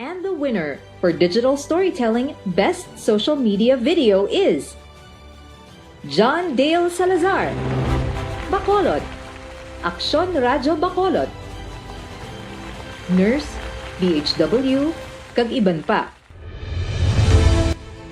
And the winner for digital storytelling best social media video is John Dale Salazar, Bacolod, Aksyon Radyo Bacolod, Nurse, D H W, kag iban pa.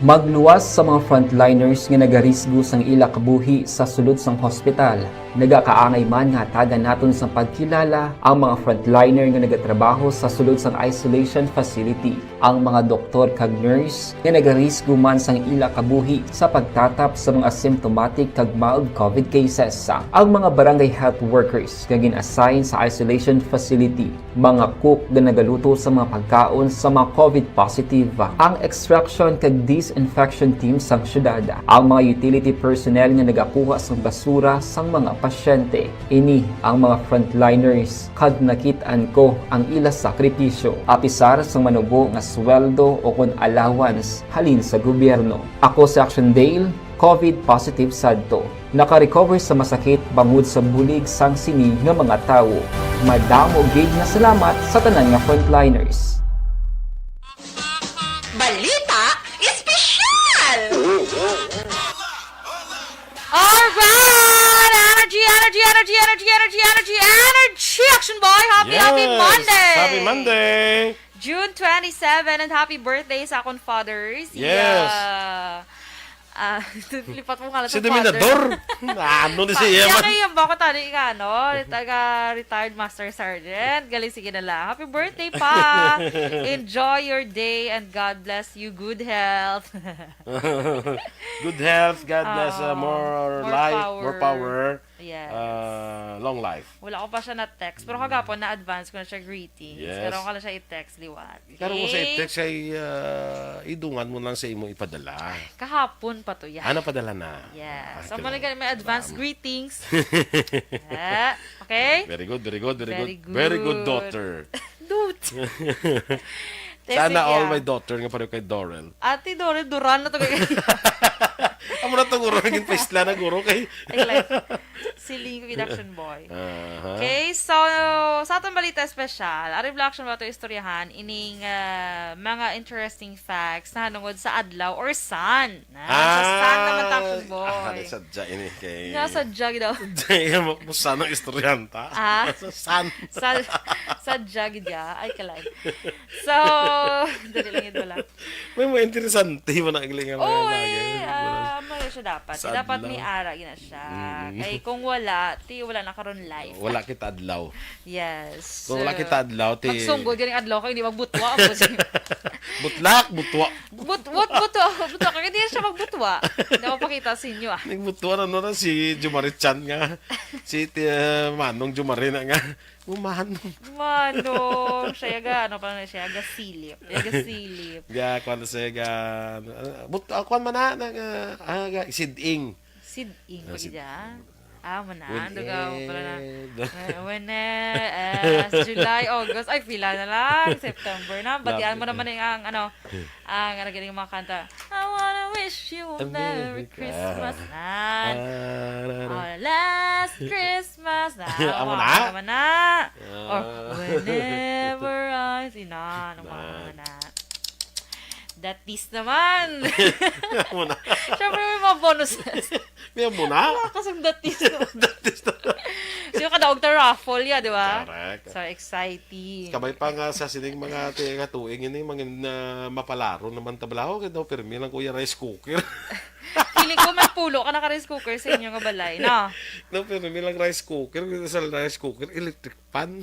Magluwas sa mga frontliners nga nagarisgo sang ila kabuhi sa sulod sang hospital. Nagakaangay man nga hatagan naton sang pagkilala ang mga frontliner nga nagatrabaho sa sulod sang isolation facility, ang mga doktor kag nurse nga nagarisgo man sang ila kabuhi sa pagtatap sa mga asymptomatic kag mild COVID cases, ang mga barangay health workers nga gin-assign sa isolation facility, mga cook nga nagaluto sa mga pagkaon sa mga COVID positive, ang extraction kag disinfection team sang syudad, ang mga utility personnel nga nagakuha sang basura sang mga Pasyente, ini ang mga frontliners, kag nakit-an ko ang ila sakripisyo, apisar sang manubo nga sweldo o kon allowance halin sa gobyerno. Ako si Action Dale, COVID positive sadto. Naka-recover sa masakit bangod sa bulig sang sini nga mga tawo. Madamo gid nga salamat sa tanan nga frontliners. Balita Espesyal! Alright! Energy, energy, energy, energy, energy, energy, energy, Action Boy! Happy, happy Yes! Monday! Happy Monday! June twenty-seven, and happy birthday sa akong fathers. Yes. Yeah. Ah, lipat mo nga lang Si sa father. Dominador! Ano ni si Siya Eman? Kayo ba ko tani ka, no? Taga retired master sergeant. Galing, sige na lang. Happy birthday pa. Enjoy your day and God bless you. Good health. Good health, God bless, uh, Ah, more, more life, power. More power. Yes. Uh, long life. Wala ko pa siya na-text. Pero kagapon, na-advance ko na siya greetings. Yes. Pero ako lang siya i-text liwat. Pero kung sa Okay? text ay uh, idungan mo lang sa imo ipadala. Kahapon pa to yan. Ano padala na? Yes. Ah, So, kailangan- muna may advance Ram. Greetings. Ah, okay? Very good, very good, very, Very good. Very good, good. Daughter. Dude. Sana Sige, all ah. My daughter nga pareho kay Dorel. Ate Dorel, Duran na to kay Amo na to, guro. Naging paisla na, guro. Kay... Ay, like, siling ko gid, Action Boy. Aha. Okay, so sa atong balita espesyal, ari bala, Action Boy, ato istoryahan ining ah, mga interesting facts nahanungod sa adlaw or sun. Na, sa sun naman ta, Action Boy. Ah, sadya ini kay... Nga sadya gid daw. Sadya mo sa nang istoryanta. Ah? Sa sun. Sa, sadya gid ya. Ay, kalay. So, dali lang yun wala. May mga interesante mo na galing nga mga Oo, bagay. eh, ah, may siya dapat. Sa Dapat adlaw. May ara gina siya. Mm. Kay kung wala, ti wala na karon life. Wala kita adlaw. Yes. Kung wala kita adlaw, ti... Pagsunggod ganing adlaw kay hindi magbutwa ako. Butlak, butwa. But what, but what, but what, hindi siya magbutwa. Hindi ako pakita sa inyo, ah. Nagbutwa na no na si Jumari Chan nga. Si ti, uh, Manong Jumari na nga. Umahan. Manong, siya ga, ano pa na siya, ga silip. Siya ga silip. Ga, kwan sa ga, uh, but, uh, kwan man na, na, uh, ah, ga, siding. Siding Ah, pa sid- gid ya. Ah, mo na. When Ano ga, pala na. ed- Eh, When eh, eh, July, August, ay, pila na lang. September na. Batian mo Lapit naman yung, ang, ano, ang, ano, galing mga kanta. I wanna wish you a A Merry Merry Christmas. Christmas. Nan. Ah, na, na. Oh, last Christmas. Na, Amo oh, na? Amo na. Or Ah. whenever I see. Na, ano Na. na. Datis naman. Amo na. Siyempre, may mga bonuses. May amo na? Wala kasing datis naman. Datis na. Sino ka daog ta raffle ya, di ba? Correct. So exciting. Kabay pa nga sa sining mga ti-, nga tuig ini, mga na mapalaro naman tablaho kay daw pirmi lang, kuya, rice cooker. Feeling ko may pulo ka naka rice cooker sa inyo nga balay, no? Daw pirmi lang rice cooker, kung sa rice cooker, electric pan.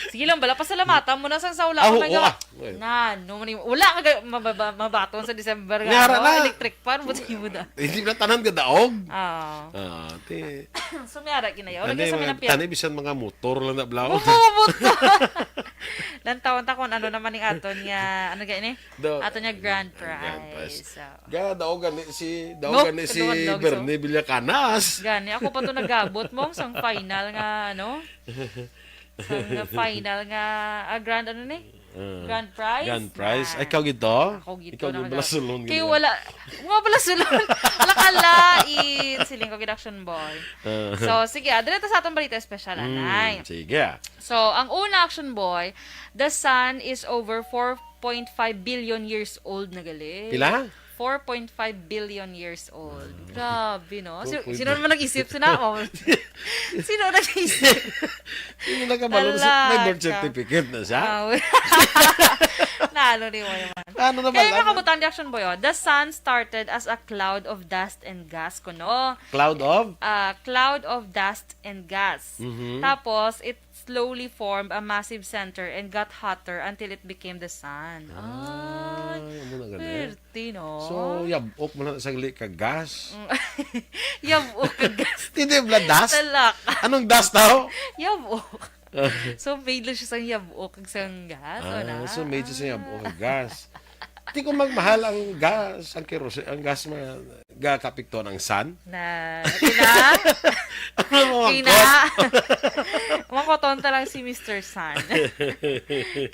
Sige lang, bala, pasalamatan mo na sang sa wala Ah, ko oo, may ga- ah. Na, no, mani- wala ka ga- mababa, mabaton sa December nga. Nga ra Ano, na. Electric fan, buti mo na. Hindi na tanan gadaog. Ah. Ah, ti. So, may ara ginayaw. Tani, Lagi sa mga mga, napyan. tani bisan mga motor lang na blaw. Bumubot to. Lantawan ta kung ano naman yung aton nga, ano gani? Do- Aton nga grand Grand prize. prize. So, Ga, daog gani si, No, daog gani si kaduhan, daog, so. Bernie Villacanas. Gani, ako pa to nagabot mo sang final nga, ano? Sang final nga, ah, grand, ano ni? Ah. Grand prize? Grand prize. Na. Ay, ikaw gito? Ako gito Ikaw na yung kaga- balasulon Kay gito. Wala, mga balasulon. Wala ka lain. Siling ko gid, Action Boy. Ah. So, sige, ah, dito sa atong balita espesyal, Mm, anay. Sige. So, ang una, Action Boy, the sun is over four point five billion years old na gali. Pila? Four point five billion years old. Grabe, no? Si- Four point five. Sino naman nag-isip? Sino ako? Sino nag-isip? Hindi nakabalo na siya. May birth Talaga. Certificate na siya. Ah, wala. Nalo ni mo naman. Ano na Kaya pala? mga kabutang di, Action Boy, oh, the sun started as a cloud of dust and gas, kuno. Cloud of? Ah, cloud of dust and gas. Mhm. Tapos, it slowly formed a massive center and got hotter until it became the sun. Ay, Ay, ano na gali? Pwerte, no? So, yabok mo na sagli ka gas. Yabok ka gas. Hindi, bla, dust? Talak. Anong dust daw? Yabok. So, made lang siya sang yabok kag sang gas, o Ah, na? so made siya sa yabok kag gas. Di ko magmahal ang gas, ang kerosene, ang gas mga Gakapiktuhan ang sun? Na, ina. Ang mga Ina. Mangkoton ta lang si Mister Sun.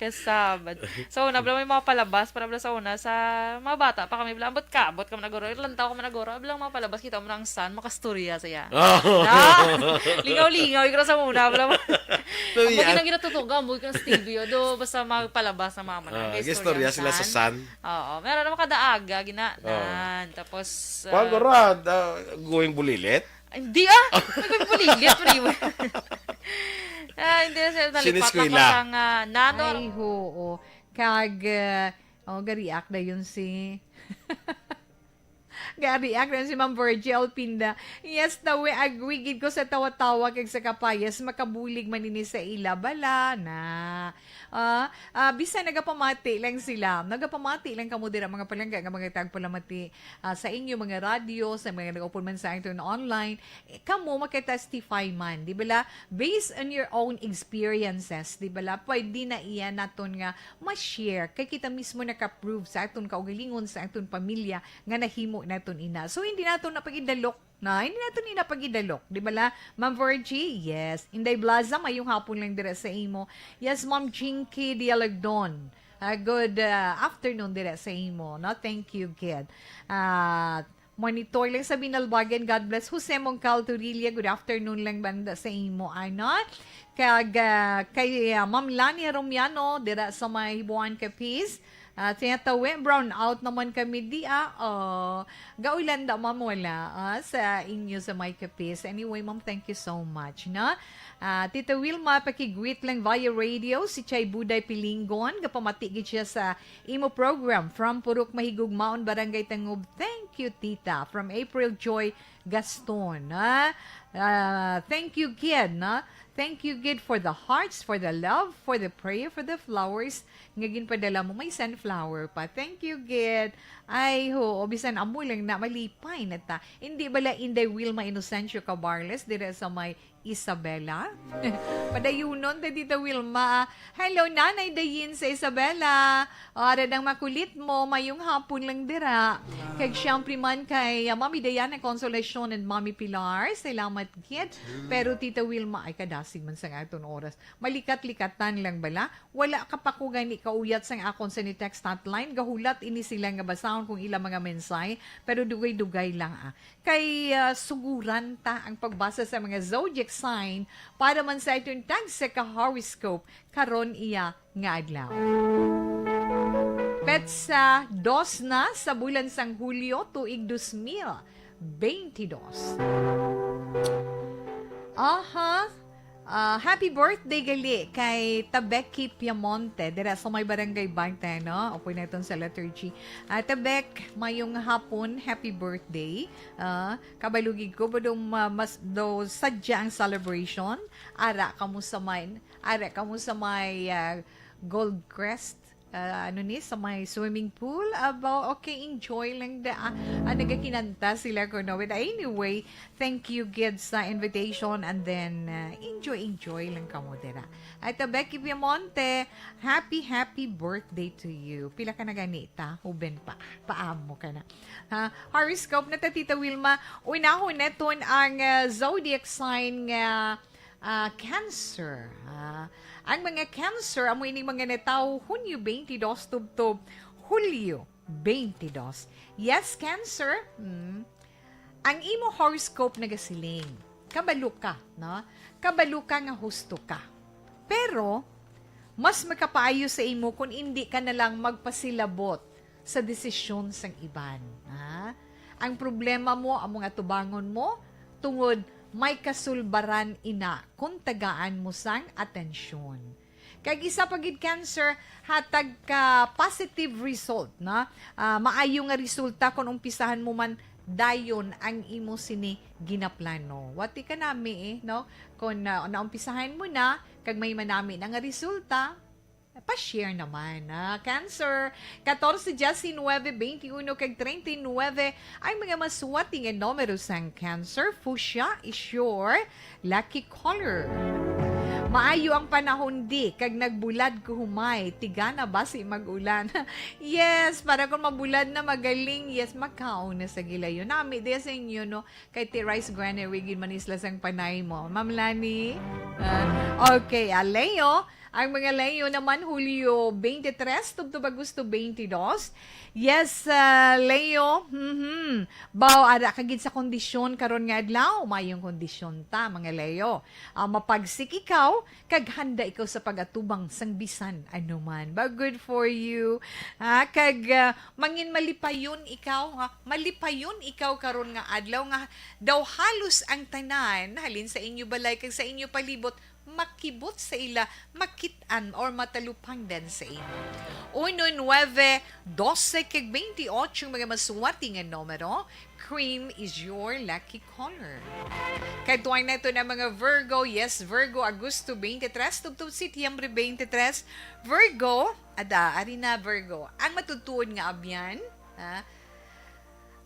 Kasabad. Sa una, bala may mga palabas, para bala sa una, sa mga bata pa kami, bala, ambot ka, ambot ka managuro, lantaw ka managuro, bala mga palabas, kita mo ng sun, makastorya siya. Oh. Na, lingaw-lingaw, ikra sa una, bala. Ang Lumian. Mga ginatutuga, mo ikang studio, do, basta magpalabas ng mga Ah, manan. Istorya sila sa sun. Oo, meron naman kada aga, gina-, Oh. nan. Tapos, Kuwan ko ah, ra, ah, going bulilit? Hindi, ah! Naging bulilit, bulilit. Ah, hindi na sila nalipat lang Siniskwela. Ko sang, ah, nanor. Ay, oo. Kag, ah, oh, ga-react na yun si, ga-react na yun si Ma'am Virgie Alpinda. Yes, tawi, agree gid ko sa tawa-tawa kag sa kapayas, makabulig man ini sa ila, bala na. Ah, ah, bisan nagapamati lang sila, nagapamati lang kamo dira, mga palangga nga mga tagpalamati, ah, sa inyo mga radyo, sa mga nag-upod man sa aton online, eh, kamo makatestify man, di bala? Based on your own experiences, di bala? Pwede na iya naton nga ma-share, kay kita mismo naka-prove sa aton kaugalingon, sa aton pamilya, nga nahimo naton ina. So, hindi naton na pag-idalok na, hindi naton ina pag-idalok, di bala? Ma'am Virgie, yes. Inday Blaza, mayong hapon lang dira sa imo. Yes, Ma'am Jinky Dialagdon. Ah, good, ah, afternoon dira sa imo, no? Thank you, kid. Ah, monitor lang sa Binalbagan. God bless. Jose Mongcal Torilla, good afternoon lang banda sa imo, ano? Kag, ah, kay, ah, Ma'am Lani Romiano, dira sa may Hibuan, Capiz. Ah, tinatawi, brown out naman kami di, ah. Oh, gaulanda, ma'am, wala, ah, sa inyo sa may Capiz. Anyway, ma'am, thank you so much, no? Ah, Tita Wilma, pakigreet lang via radio, si Chay Buday Pilingon, gapamati gid siya sa imo program from Purok Mahigugmaon, Barangay Tangub. Thank you, Tita. From April Joy Gaston, ha? Ah, thank you, kid, no? Thank you, kid, for the hearts, for the love, for the prayer, for the flowers nga ginpadala mo. May sunflower pa. Thank you, kid. Ay, ho, bisan amo lang na, malipay na ta. Hindi bala Inday Wilma Inocencio Cabarles, dira sa may Isabela? Padayunon ta, Tita Wilma. Hello, Nanay Dayin sa Isabela. O, ara dang makulit mo, mayong hapon lang dira. Kag siyempre man kay, ah, Mami Diana Consolacion and Mami Pilar, salamat gid. Pero Tita Wilma, ay kadasig man sang aton oras. Malikat-likatan lang bala. Wala ka pa ko gani kauyat sang akon sa ni text hotline. Gahulat ini sila nga basahon kong ilang mga mensahe, pero dugay-dugay lang, ah. Kay, ah, suguran ta ang pagbasa sa mga zodiac sign para man sa aton tagsa ka horoscope karon iya nga adlaw. Petsa dos na sa bulan sang Hulyo, tuig dos mil beintidos. Aha. Ah, happy birthday gali kay Tabeki Piamonte, dira sa may Barangay Bante, no? Upoy naton sa letter G. Ah, Tabek, mayong hapon, happy birthday. Ah, kabalugi ko, ba daw ma-, mas daw sadya ang celebration. Ara kamo sa may, ara kamo sa may, ah, Gold Crest. Ah, ano ni, sa may swimming pool. Aba, okay, enjoy lang da. Ah, ah, nagakinanta sila ko, no? But anyway, thank you gid sa invitation, and then, ah, enjoy, enjoy lang kamo dira. At, ah, Becky Piamonte, happy, happy birthday to you. Pila ka na gani ta? Huben pa. Paamo ka na. Ha? Horoscope na ta, Tita Wilma. Unahon naton ang, ah, zodiac sign nga Ah, Cancer, ah. Ang mga Cancer, amo ining mga natawo Hunyo twenty-two tubtob Hulyo twenty-two. Yes, Cancer, mm, ang imo horoscope nagasiling, kabalo ka, no? Kabalo ka nga husto ka. Pero, mas makapaayo sa imo kung indi ka na lang magpasilabot sa desisyon sang iban, ha? Ang problema mo, amo nga tubangon mo, tungod may kasulbaran ina kung tagaan mo sang atensyon. Kag isa pa gid, Cancer, hatag ka positive result, na, ah, maayo nga resulta kung umpisahan mo man dayon ang imo sini ginaplano. Wati ka nami, eh, no? Kung, ah, naumpisahan mo na, kag may manami na nga resulta, pa-share naman, ah. Cancer, katorse, diecinuebe, veintiuno, kag treinta y nueve ang mga mas wati nga numero sang Cancer. Fuchsia is your lucky color. Maayo ang panahon di, kag nagbulad ko humay, tigana basi mag-ulan. Yes, para kung mabulad na, magaling, yes, makaon na sa gilayon. Nami di sa inyo, no? Kay ti Rice Granary gid man isla sang panay mo. Ma'am Lani? Ah, okay, ah, Leo. Ang mga Leo naman, Hulyo twenty-three tubtob Agosto twenty-dos. Yes, ah, Leo. Mhm. Baw, ara ka gid sa kondisyon karon nga adlaw. Mayong kondisyon ta, mga Leo. Ah, mapagsik ikaw, kag handa ikaw sa pag-atubang sang bisan ano man. Ba, good for you. Ah, kag, ah, mangin malipayon ikaw, ha? Malipayon ikaw karon nga adlaw nga daw halos ang tanan halin sa inyo balay kag sa inyo palibot makibot sa ila, makit-an or matalupangdan sa imo. Uno nueve, dose kag twenty-ocho ang mga maswerte nga numero. Cream is your lucky color. Kadtuan nato na mga Virgo. Yes, Virgo, Agosto twenty-three, tubtob Setyembre twenty-three. Virgo, ada, ari na, Virgo. Ang matutuod nga abyan, ha?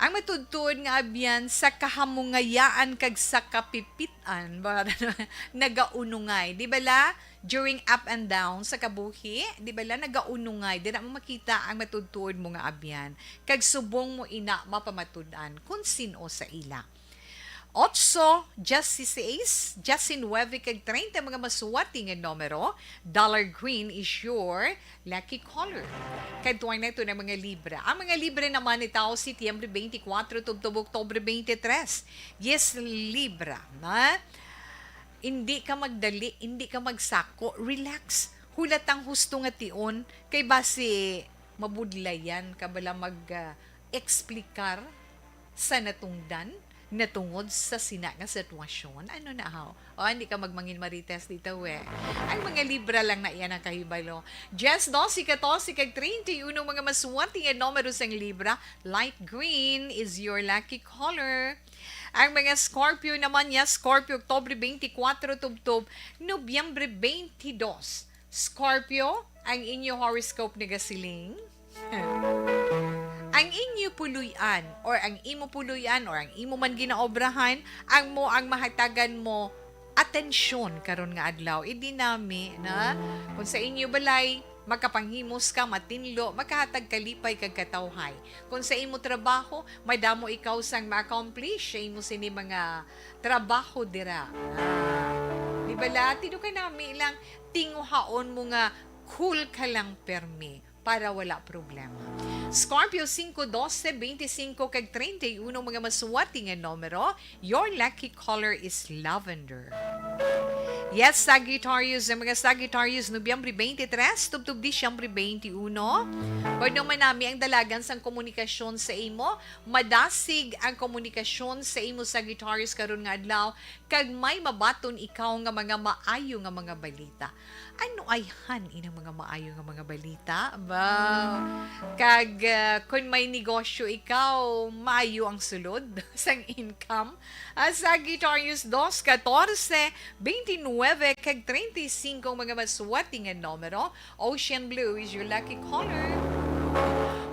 Ang matutuod nga abyan sa kahamungayaan kag sa kapipit-an, ba, nagaunungay. Di bala, during up and down sa kabuhi, di bala, nagaunungay. Dira mo makita ang matutuod mo nga abyan. Kag subong mo ina mapamatud-an kung sin-o sa ila. Ocho, dieciséis, diecinuebe, kag treinta mga maswerte nga numero. Dollar green is your lucky color. Kadtuan nato na mga Libra. Ang mga Libra naman ni tao Setyembre twenty-four tubtob Oktubre twenty-three. Yes, Libra, na hindi ka magdali, hindi ka magsako, relax. Hulat ang husto nga tion, kay basi mabudlayan ka bala mag, ah, eksplikar sa natungdan natungod sa sina nga sitwasyon. Ano na, haw? O, hindi ka magmangin marites dito, we. Ang mga Libra lang na iyan ang kahibalo. Dies, dose, katorse, kag treinta y uno mga maswerte nga numero sang Libra. Light green is your lucky color. Ang mga Scorpio naman niya, Scorpio, Oktubre twenty-four tubtob Nobyembre twenty-two. Scorpio, ang inyo horoscope nagasiling. Ang inyo puloy-an or ang imo puloy-an or ang imo man ginaobrahan, ang mo ang mahatagan mo atensyon karon nga adlaw. Idi nami na kung sa inyo balay, makapanghimos ka, matinlo, makahatag kalipay kag katawhay. Kung sa imo trabaho, madamo ikaw sang ma-accomplish sa imo sini mga trabaho dira. Ah, di bala? Tinukan nami lang, tinguhaon mo nga cool ka lang permi para wala problema. Scorpio, singko, dose, bente singko, kag treinta y uno mga maswerte nga numero. Your lucky color is lavender. Yes, Sagittarius, ang mga Sagittarius, Nobyembre twenty-three, tubtob Disyembre twenty-uno. Pwede man nami ang dalagan sang komunikasyon sa imo. Madasig ang komunikasyon sa imo, Sagittarius, karon nga adlaw, kag may mabaton ikaw nga mga maayo nga mga balita. Ano ayhan inang mga maayo nga mga balita? Ba? Kag, ah, kun may negosyo ikaw, maayo ang sulod sang income. Ah, Sagittarius, dos, katorse, bente nuebe, kag treinta y cinco ang mga maswerte nga numero. Ocean blue is your lucky color.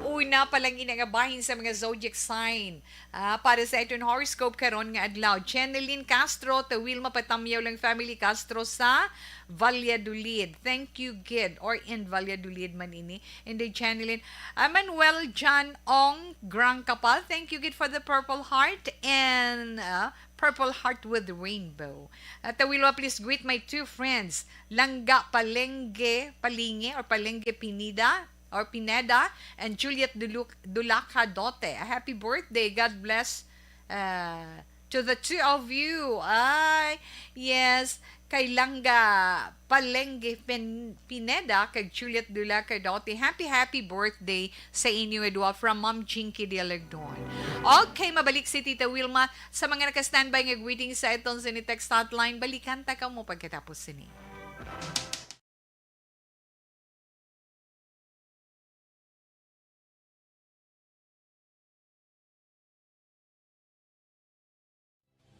Una pa lang ina nga bahin sa mga zodiac sign. Ah, para sa aton horoscope karon nga adlaw, Jeneline Castro, Tawil Mapatamyaw lang family Castro sa Valladolid. Thank you, gid. Or in Valladolid man ini. And then Jeneline, ah, Manuel John Ong Grang Kapal, thank you, gid, for the purple heart and, ah, purple heart with rainbow. Ah, Tawil, please greet my two friends, Langga Palengge, Palinge or Palengge Pinida, or Pineda, and Juliet Dulu-, Dulaca Dote. A happy birthday. God bless, uh, to the two of you. Ay, yes. Kay Langga Palengge Pin-, Pineda, kag Juliet Dulaca Dote. Happy, happy birthday sa inyo nga duha from Ma'am Jinky Dialardon. Okay, mabalik si Tita Wilma sa mga naka-standby nga greeting sa aton sini text hotline. Balikan ta kamo pagkatapos sini.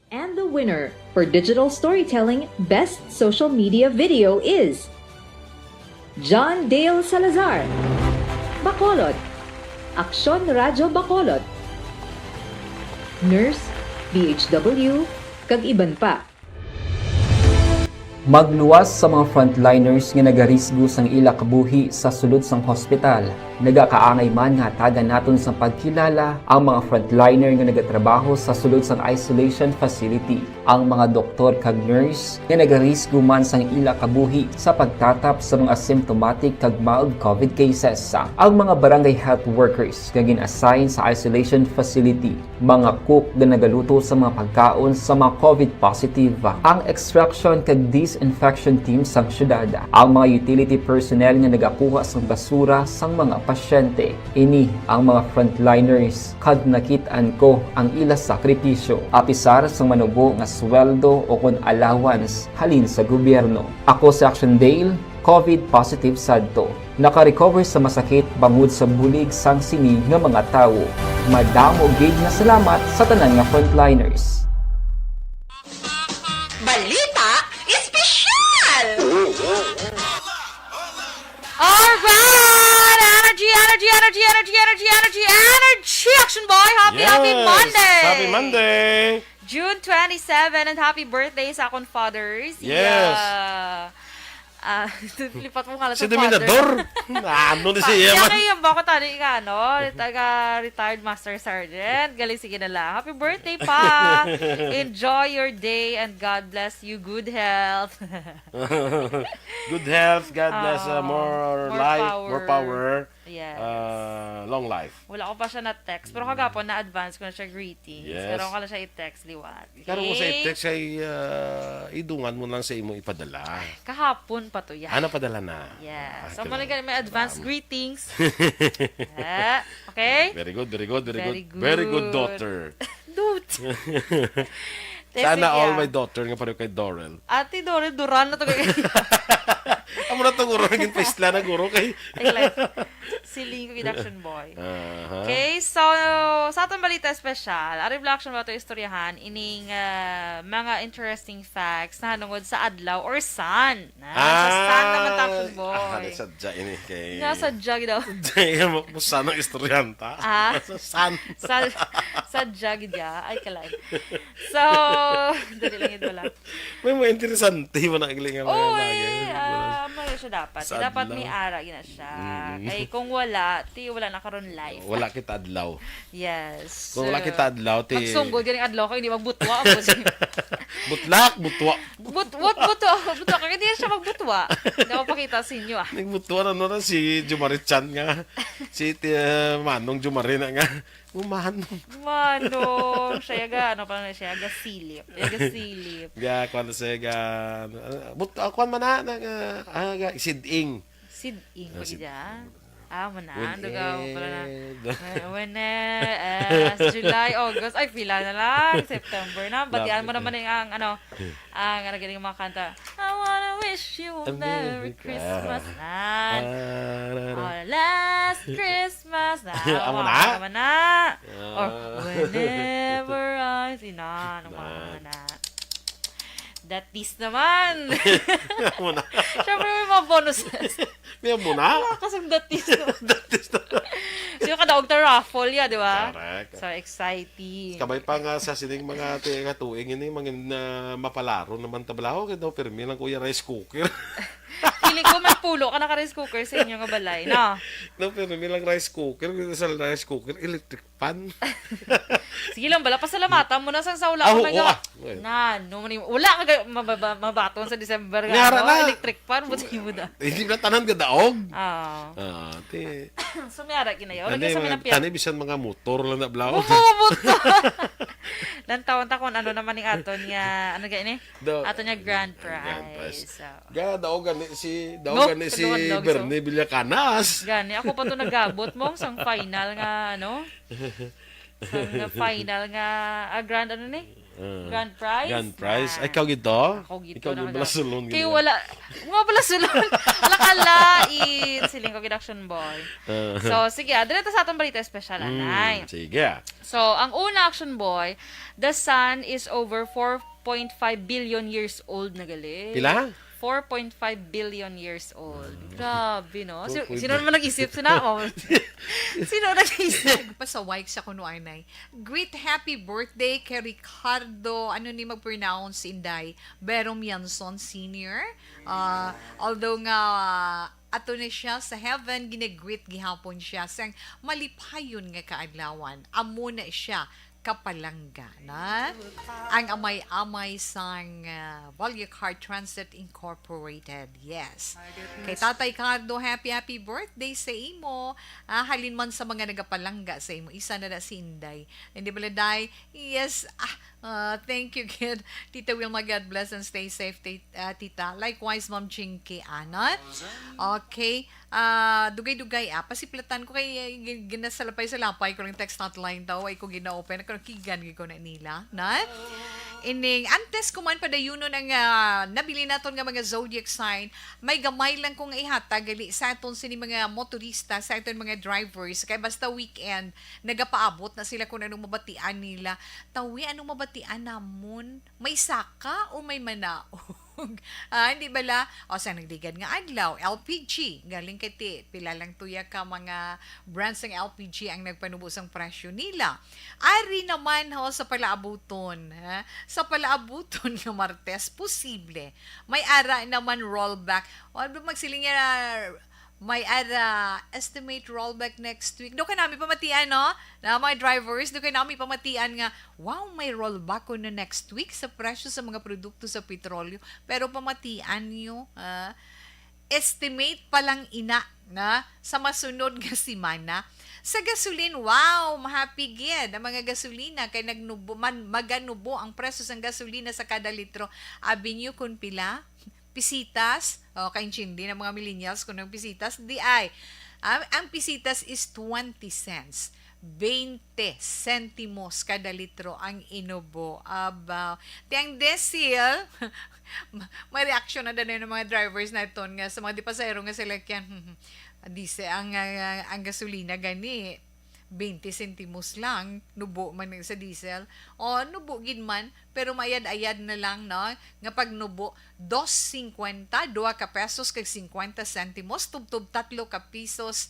And the winner for Digital Storytelling Best Social Media Video is John Dale Salazar, Bacolod, Aksyon Radyo Bacolod, Nurse, D H W, kag iban pa. Magluwas sa mga frontliners nga nagarisgo sang ila kabuhi sa sulod sang hospital. Nagakaangay man nga hatagan naton sang pagkilala ang mga frontliner nga nagatrabaho sa sulod sang isolation facility, ang mga doktor kag nurse nga nagarisgo man sang ila kabuhi sa pagtatap sa mga symptomatic kag mild covid cases, ang mga barangay health workers nga gin-assign sa isolation facility, mga cook nga nagaluto sa mga pagkaon sa mga covid positive, ang extraction kag disinfection team sang syudad, ang mga utility personnel nga nagakuha sang basura sang mga pasyente. Ini ang mga frontliners, kag nakit-an ko ang ila sakripisyo, apisar sang manubo nga sweldo o kon allowance halin sa gobyerno. Ako si Action Dale, covid positive sadto. Naka-recover sa masakit bangod sa bulig sang sini nga mga tawo. Madamo gid nga salamat sa tanan nga frontliners. Balita Espesyal! Alright! Energy, energy, energy, energy, energy, energy, energy, Action Boy! Happy, happy Yes! Monday! Happy Monday! June twenty-seven and happy birthday sa akong fathers. Yes. Yeah. Ah, lipat mo nga lang Si sa father. Dominador! Ano ni Pa, siya iya man? Kayo ba ko tani nga ano, taga retired master sergeant. Galing, sige na lang. Happy birthday pa. Enjoy your day and God bless you. Good health. Good health, God bless, uh, Ah, more, more life, power. more power, Yes. uh, long life. Wala ko pa siya na-text, pero kagapon na-advance ko na siya greetings. Yes. Pero ako lang siya i-text liwat. Karon ko sa Okay? i-text ay uh, idungan mo lang sa imo ipadala. Kahapon pa to yan. Ano padala na? Yes. Ah, So, mali kailangan- may advance Um, greetings. Eh, okay? Very good, very good, very, Very good. Very good good. daughter. Dude. Sana Sige, all ah. my daughter nga pareho kay Dorel. Ate Dorel, Duran na to kay Amo na to guro, naging paisla na guro kay Ay, like, si Lingo Production Boy. Aha. Okay, so sa atong balita espesyal, ari reflection ba ito istoryahan ining ah, mga interesting facts na hanungod sa adlaw or sun. Na, sa sun naman, Action Boy. Ah, nasadya ini kay Nasadya gid daw. Dahil mo mo sana ang istoryanta. Ah. Sa sun. Sa, sadya gid ya. Ay, kalay. So, dali lang yun wala. May mga interesante mo na gali nga mga Oo, bagay. eh, ah, may siya dapat. Sa Dapat adlaw. may ara gina siya. Mm. Kay kung wala, ti wala na karon life. Wala kita adlaw. Yes. Kung wala kita adlaw, ti Pagsunggod ganing adlaw kay hindi magbutwa ang pusi. Butlak, butwa. But what butwa? Butwa kay hindi siya magbutwa. Hindi ako pakita sa inyo ah. Nagbutwa na na si Jumari Chan nga. Si ti- uh, Manong Jumari na nga. Umahan. Mano, siya ga ano pa na siya ga silip. Ga silip. Ga, kwan na siya ga, uh, but, uh, kwan man na, na, uh, ah, ga, siding. Siding Ah, pag sid- dyan. Ah, mo na. Dugaw pala na. Ed. Ay, when eh, eh, July, August, ay pila na lang, September na. Batian mo naman yung ang ano, ang ano galing mga kanta. I wanna wish you a A Merry Merry Christmas Christmas. na. Ah, na, na. Oh, last Christmas na. Amo Amo na? naman na. Or Ah. whenever I see na. Ano Na. pa naman na? That this naman. Amo na. Siyempre may mga bonuses. May amo na. Wala kasing that this naman. That is the So yung kadaog ta raffle ya, di ba? Correct. So exciting. Kabay pa nga sa sining mga ti- katuig ini mangin na mapalaro naman tablaho kay daw permi lang kuya rice cooker. Feeling ko may pulo ka naka rice cooker sa inyo nga balay, no? No, permi lang rice cooker, kung sa rice cooker, electric pan. Sige lang bala, pasalamatan mo na sang sa wala Ah, ka oo, may ah. Na, no, mani- wala ka ga- mababa- mabaton sa December nga, Ngara no? na. Electric fan mo sa imo da. Hindi na tanan gadaog. Ah. Ah, ti. So may ara ginayo. Ano Lagi sa mga, mga ano bisan mga motor lang na blaw. Bumubuto. Lantawan ta kung ano naman ning aton nga, ano gani? The- Aton nga grand Grand prize. prize. So, Ga, daog gani si, No, daog gani si tulungan daog, so. Bernie Villacanas. Gani, ako pa to nagabot mo sang final nga, ano? Sang final nga, ah, grand, ano ni? Uh, Grand prize? Grand prize. Na. Ay, ikaw gito? Ako gito Ikaw na gito, nga. balasulon Kay gito. wala. Mga balasulon. Wala ka lain. Siling ko, Action Boy. Uh, So, sige, ah, dito sa atong balita espesyal, anay. mm, sige. So, ang una, Action Boy, the sun is over four point five billion years old na gali. Pila? four point five billion years old. Grabe, no? Si-, sino naman nag-isip? Sino ako? Sino nag-isip? Pasaway siya kuno anay. Great happy birthday kay Ricardo. Ano ni mag-pronounce, Inday? Beromianson Senior. Ah, although nga ato na siya sa heaven, ginagreet gihapon siya sang malipayon nga kaadlawan. Amo na siya kapalangga na ang amay-amay sang, ah, Valyakar Transit Incorporated. Yes. Kay Tatay Cardo, happy, happy birthday sa imo. Ah, halin man sa mga nagapalangga sa imo, isa na na si Inday. Hindi ba, Day? Yes. Ah, ah, thank you, kid. Tita Wilma, God bless and stay safe, ti-, ah, Tita. Likewise, Ma'am Chinky, ana. Okay. Ah, dugay-dugay, ah, pasiplatan ko kay, eh, gin-, ginasalapay-salapay ko lang text hotline daw, ay ko gina-open. Ako nakigan gyud ko na nila, na? Ining, antes ko man padayunon ang, ah, nabili naton nga mga zodiac sign, may gamay lang kong ihatag gali sa aton sini mga motorista, sa aton mga drivers, kay basta weekend, nagapaabot na sila kung anong mabatian nila. Tawi, anong mabatian namon? May saka o may manaog? Ah, hindi bala? O, sa nagligad nga adlaw, L P G, galing kay ti, pila lang tuya ka mga brands ng L P G ang nagpanubo sang presyo nila. Ari naman ho sa palaabuton, ha? Sa palaabuton nga Martes, posible. May ara naman rollback. O, ano ba magsiling niya, may ara estimate rollback next week. Do ka nami pamatian, no? Na mga drivers, do ka nami pamatian nga, wow, may rollback ko na next week sa presyo sa mga produkto sa petrolyo. Pero pamatian nyo, ah, estimate pa lang ina na sa masunod nga semana. Sa gasolin, wow, mahappy gid ang mga gasolina kay nagnubo man, maganubo ang presyo sang gasolina sa kada litro. Abi nyo kung pila? Pisitas. O, kaintindi ng mga millennials kung ang pisitas. Di ay. Ang, ang pisitas is twenty cents. Twenty sentimos kada litro ang inubo. Aba, ti ang diesel, ma-, may reaksyon na din ng mga drivers naton nga sa mga di pasahero nga sila kyan, dise, ang, ang, ang gasolina gani, twenty sentimos lang, nubo man sa diesel. O, nubo gid man, pero mayad-ayad na lang, no, nga pagnubo, dos cincuenta, dua ka pesos kag cincuenta sentimos, tubtob tatlo ka pisos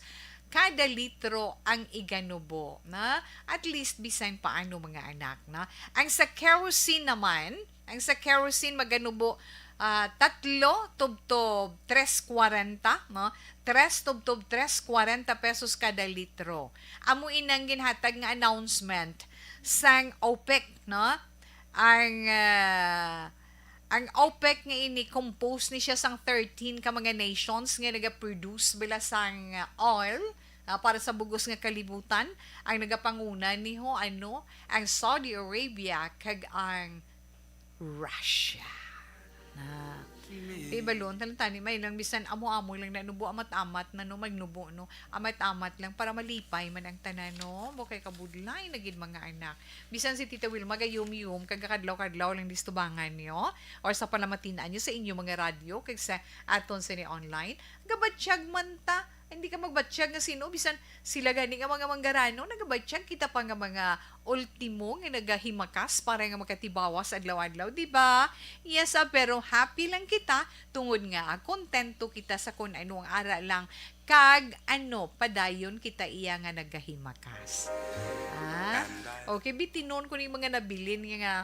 kada litro ang iganubo, na? At least, bisan paano, mga anak, na? Ang sa kerosene naman, ang sa kerosene maganubo, ah, tatlo tubtob tres kwarenta, no? Tres tubtob tres kwarenta pesos kada litro. Amo inang ginhatag nga announcement sang OPEC, no? Ang, ah, ang OPEC nga ini, composed ni siya sang thirteen ka mga nations nga nagaproduce bala sang, ah, oil, ah, para sa bugos nga kalibutan. Ang nagapanguna ni ho, ano, ang Saudi Arabia kag ang Russia. Na, di balon, talentani, may lang bisan amo-amo lang na nubo, amat-amat na, no, magnubo, no, amat-amat lang para malipay man ang tanan, no? Bukay kabudlay na gid, mga anak. Bisan si Tita Wilma gayum-yum, kag kadlaw-kadlaw lang distubangan niyo, or sa palamatian niyo sa inyo mga radyo, kag sa aton sini online, gabatyag man ta. Hindi ka magbatyag nga sino, bisan sila gani nga mga manggarano, nagabatyag kita pa nga mga ultimo nga nagahimakas para nga makatibawas adlaw-adlaw, di ba? Yes, ah, pero happy lang kita, tungod nga, ah, kontento kita sa kun ano ang ara lang, kag ano, padayon kita iya nga nagahimakas. Ah? Okay, bitinon ko ni mga nabilin nga, nga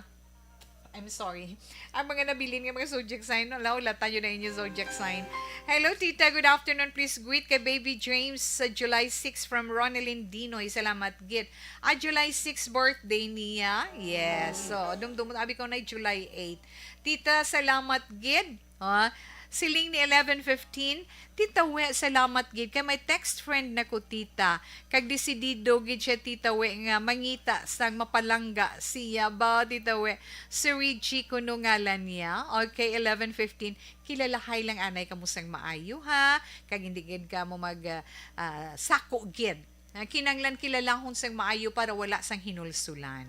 I'm sorry. Ang mga nabilin nga mga zodiac sign, wala, wala tayo na inyo zodiac sign. Hello, Tita. Good afternoon. Please greet kay Baby James sa July six from Ronelyn Dinoy. Salamat gid. Ah, July six birthday niya. Yes. So, dumdum, abi ko na July eight. Tita, salamat gid. Ah, siling ni eleven fifteen, Tita We, salamat gid kay may text friend na ko, Tita. Kag desidido gid siya, Tita We, nga mangita sang mapalangga siya ba, Tita We? Si Richie kuno ngalan niya. Okay, eleven fifteen, kilalahay lang anay kamo sang maayo, ha? Kag hindi gid kamo mag, ah, ah, sako gid. Nga kinanglan kilalahon sang maayo para wala sang hinulsulan.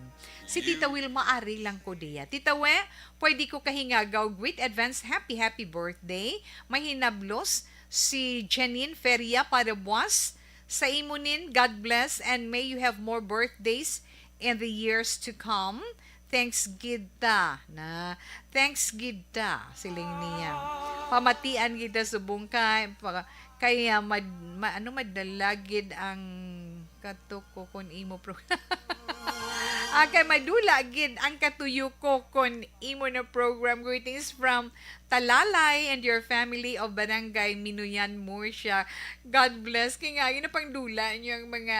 Si Tita Wilma, ari lang ko diya. Tita We, pwede ko kahingagaw greet advance happy, happy birthday. May hinablos si Janine Feria para buwas. Sa imo nin, God bless and may you have more birthdays in the years to come. Thanks gid ta, na. Thanks gid ta, siling niya. Pamatian gid ta subong kay, pa-, kay, ah, mad-, ma-, ano, madala gid ang katuko kon imo pro-, ah, kay madula gid ang katuyo ko kon imo na program. Greetings from Talalay and your family of Barangay Minuyan, Murcia. God bless. Kay nga, yun na pang dula niyo ang mga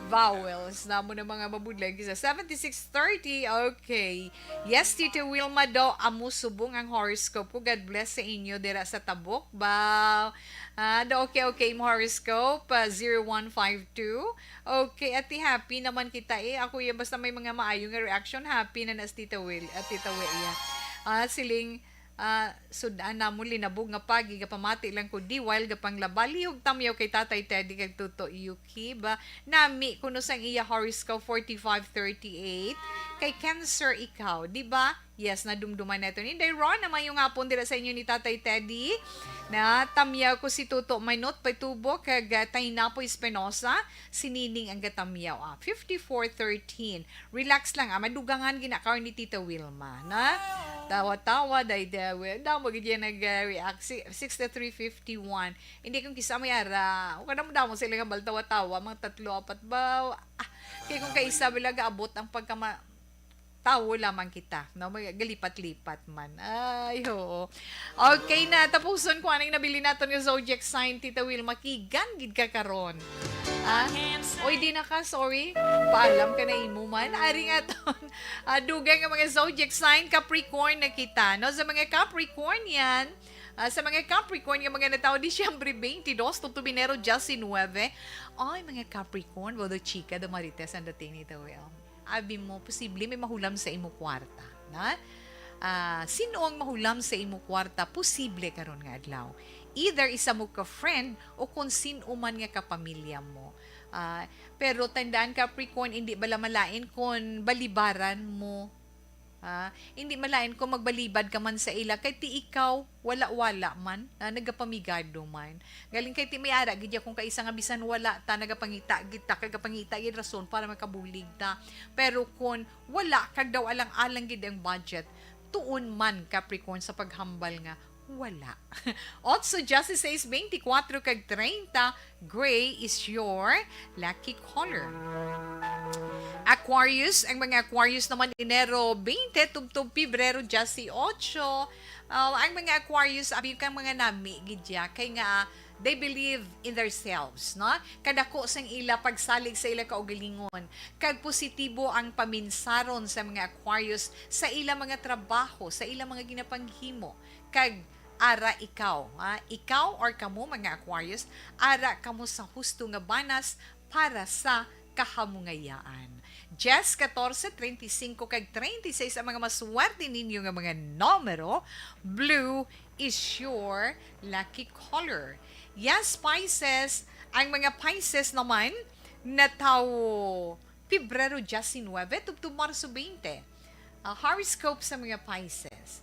vowels namo na mga mabudlay sa seventy-six thirty. Okay. Yes, Tita Wilma daw, amo subong ang horoscope ko. God bless sa inyo dira sa Tabukbaw. Ah, daw okay, okay, mo horoscope, ah, zero one five two. Okay, ati happy naman kita eh. Ako yan, basta may mga maayo nga reaction, happy na nas Tita Will, at Tita Will, yeah. Ah, siling, ah, sud-an namo linabog nga pagi, gapamati lang ko di while gapanglaba. Lihog tamyaw kay Tatay Teddy kag Tuto Yuki ba. Nami kuno sang iya horoscope forty-five thirty-eight. Kay Cancer ikaw, di ba? Yes, nadumduman nato ni Inday Ron na mayong hapon dira sa inyo ni Tatay Teddy. Na tamyaw ko si Tuto Manot Patubo kag, ah, Tainapo Espinosa, si Nining ang gatamyaw, ah. Fifty-four thirteen. Relax lang, ah, madugangan ginakaw ni Tita Wilma, na? Tawa-tawa, day, day, damo gid yan nag-react. Si-, sixty-three fifty-one. Hindi kung kisa may ara. O kadamo-damo sila nga baltawa-tawa, mga tatlo, apat ba? Ah, kay kung kaisa, bila gaabot ang pagkama-, tawo lamang kita, no? May galipat-lipat man. Ay, oo. Okay na, tapuson ko anong nabili naton nga zodiac sign, Tita Wilma. Kigan gid ka karon. Ah? Oy, di na ka, sorry. Paalam ka na imo man. Ari nga ton, ah, dugay nga mga zodiac sign, Capricorn na kita, no? Sa mga Capricornian, ah, sa mga Capricorn nga mga natawo, Disyembre twenty-two, tubtub Enero diecinuebe. Ay, mga Capricorn, bodo chika, do Marites ang dating nito, well. Abi mo, posible may mahulam sa imo kwarta, na? Ah, sino ang mahulam sa imo kwarta? Posible karon nga adlaw. Either isa mo ka friend o kung sino man nga kapamilya mo. Ah, pero tandaan, Capricorn, hindi bala malain kung balibaran mo. Ah, hindi malain kung magbalibad ka man sa ila, kay ti ikaw, wala-wala man, ah, nagapamigado man. Galing kay ti may ara gid ya kung kaisa nga bisan wala ta, nagapangita gid ta, kagapangita gid rason para makabulig ta. Pero kung wala kag daw alang-alang gid ang budget, tuon man, Capricorn, sa paghambal nga wala. Otso, dieciséis, veinticuatro kag treinta, gray is your lucky color. Aquarius, ang mga Aquarius naman, Enero twenty, tubtob Pebrero dieciocho. Uh, ang mga Aquarius, abi kang mga nami, gid ya, kay nga, they believe in themselves, no? Kadako sang ila pagsalig sa ila kaugalingon, kag positibo ang paminsaron sa mga Aquarius sa ila mga trabaho, sa ila mga ginapanghimo, kag ara ikaw, ha? Ikaw or kamo, mga Aquarius, ara kamo sa husto nga banas para sa kahamungayaan. Dies, katorse, treinta y cinco, kag treinta y seis ang mga maswerte ninyo nga mga numero. Blue is your lucky color. Yes, Pisces. Ang mga Pisces naman, natawo Pebrero diecinuebe, tubtob Marso twenty. Ah, horoscope sa mga Pisces.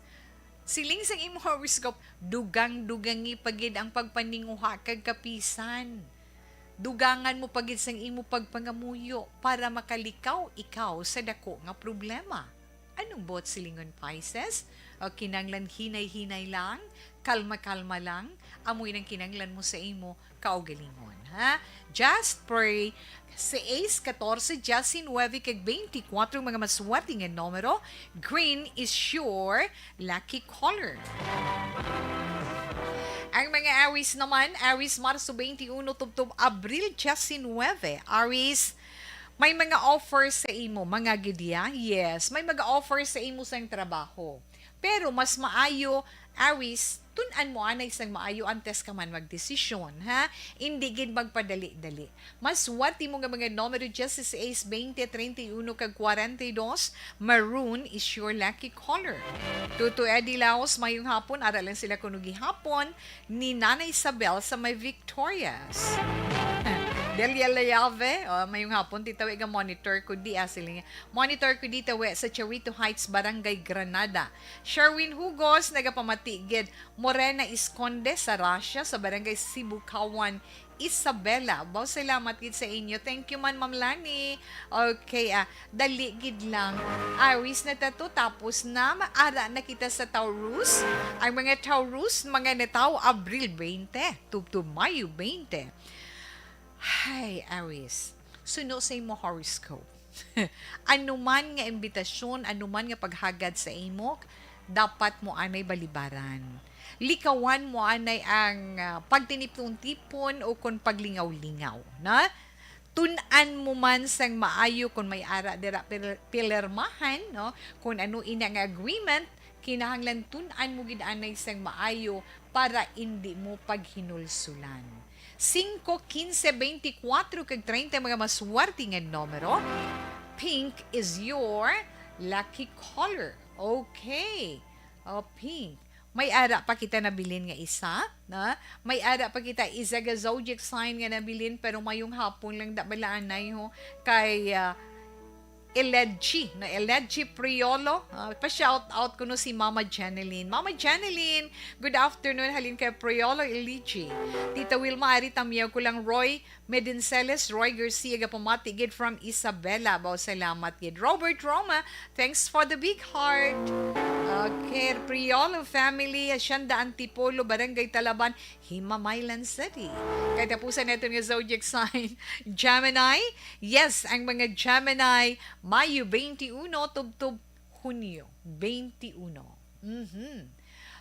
Siling sang imo horoscope, dugang-dugangi pa gid ang pagpaninguha kag kapisan. Dugangan mo pa gid sang imo pagpangamuyo para makalikaw ikaw sa dako nga problema. Anong buot silingon, Pisces? O, kinanglan hinay-hinay lang, kalma-kalma lang, amoy nang kinanglan mo sa imo kaugalingon, ha? Just pray. Seis, katorse, diecinuebe, kag twenty-four, mga maswerte nga numero. Green is your lucky color. Ang mga Aries naman, Aries, Marso twenty-one, tubtob Abril diecinuebe. Aries, may mga offer sa imo, mga gidya? Yes, may mga offer sa imo sang trabaho. Pero mas maayo, Aries, tun-an mo anay sang maayo antes ka man magdesisyon, ha? Indi gid magpadali-dali. Mas swerte mo nga mga numero dieciséis, veinte, treinta y uno, kag cuarenta y dos, maroon is your lucky color. Tuto Eddie Laos, mayong hapon, ara lang sila kuno gihapon ni Nanay Isabel sa may Victorias. Delia Layave, oh, mayong hapon, Tita We, ga monitor ko di, ah, siling. Monitor ko di, Tita We, sa Charito Heights, Barangay Granada. Sherwin Hugos, nagapamati gid. Morena Esconde sa Russia, sa Barangay Sibukawan, Isabela. Baw, salamat gid sa inyo. Thank you man, Ma'am Lani. Okay, ah, dali gid lang. Aries na ta to, tapos na, maara na kita sa Taurus. Ang mga Taurus, mga natawo Abril twenty, tubtob Mayo twenty. Hay, Aries, suno sa imo horoscope. Anuman nga imbitasyon, anuman nga paghagad sa imo, dapat mo anay balibaran. Likawan mo anay ang, ah, pagtinipon-tipon o kon paglingaw-lingaw, na? Tun-an mo man sang maayo kon may ara dira pil-, pilermahan, no? Kon ano ina nga agreement, kinahanglan tun-an mo gid anay sang maayo para indi mo paghinulsulan. Singko, kinse, beintikwatro, kag treinta, mga maswerte nga numero. Pink is your lucky color. Okay. Oh, pink. May ara pa kita nabilin nga isa, na? May ara pa kita isa ga zodiac sign nga nabilin, pero mayong hapon lang da bala anay ho kay, ah, Eledji, na Eledji Priolo. Ah, pa-shout out ko no si Mama Janeline. Mama Janeline, good afternoon. Halin kay Priolo, Eledji. Tita Wilma, ari tamyaw ko lang, Roy Medinceles, Roy Garcia, gapamati gid from Isabela. Baw, salamat gid. Robert Roma, thanks for the big heart. Okay, Priolo family, Hacienda Antipolo, Barangay Talaban, Himamaylan City. Kay tapusan naton nga zodiac sign, Gemini. Yes, ang mga Gemini, Mayo twenty-one, tubtob Hunyo twenty-one. Mhm.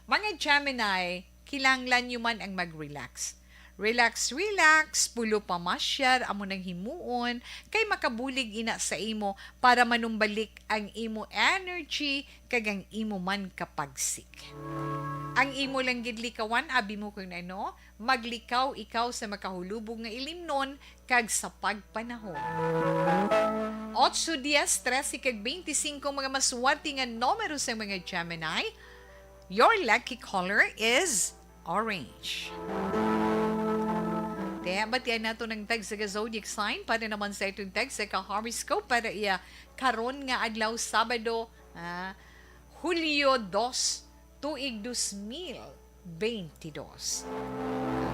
Mga Gemini, kinahanglan nyo man ang mag-relax. Relax, relax, pulo pamasyar, amo nang himuon, kay makabulig ina sa imo para manumbalik ang imo energy kag ang imo man kapagsik. Ang imo lang gid likawan, abi mo kung ano, maglikaw ikaw sa makahulubog nga ilimnon kag sa pagpanahon. Otso, dies, trese, kag beintisinko, mga maswerte nga numero sa mga Gemini. Your lucky color is orange. Te, batian nato ng tag sa zodiac sign para naman sa itong tag sa ka-horoscope para iya karon nga adlaw, Sabado, ah, Hulyo dos, tuig dos mil beintidos.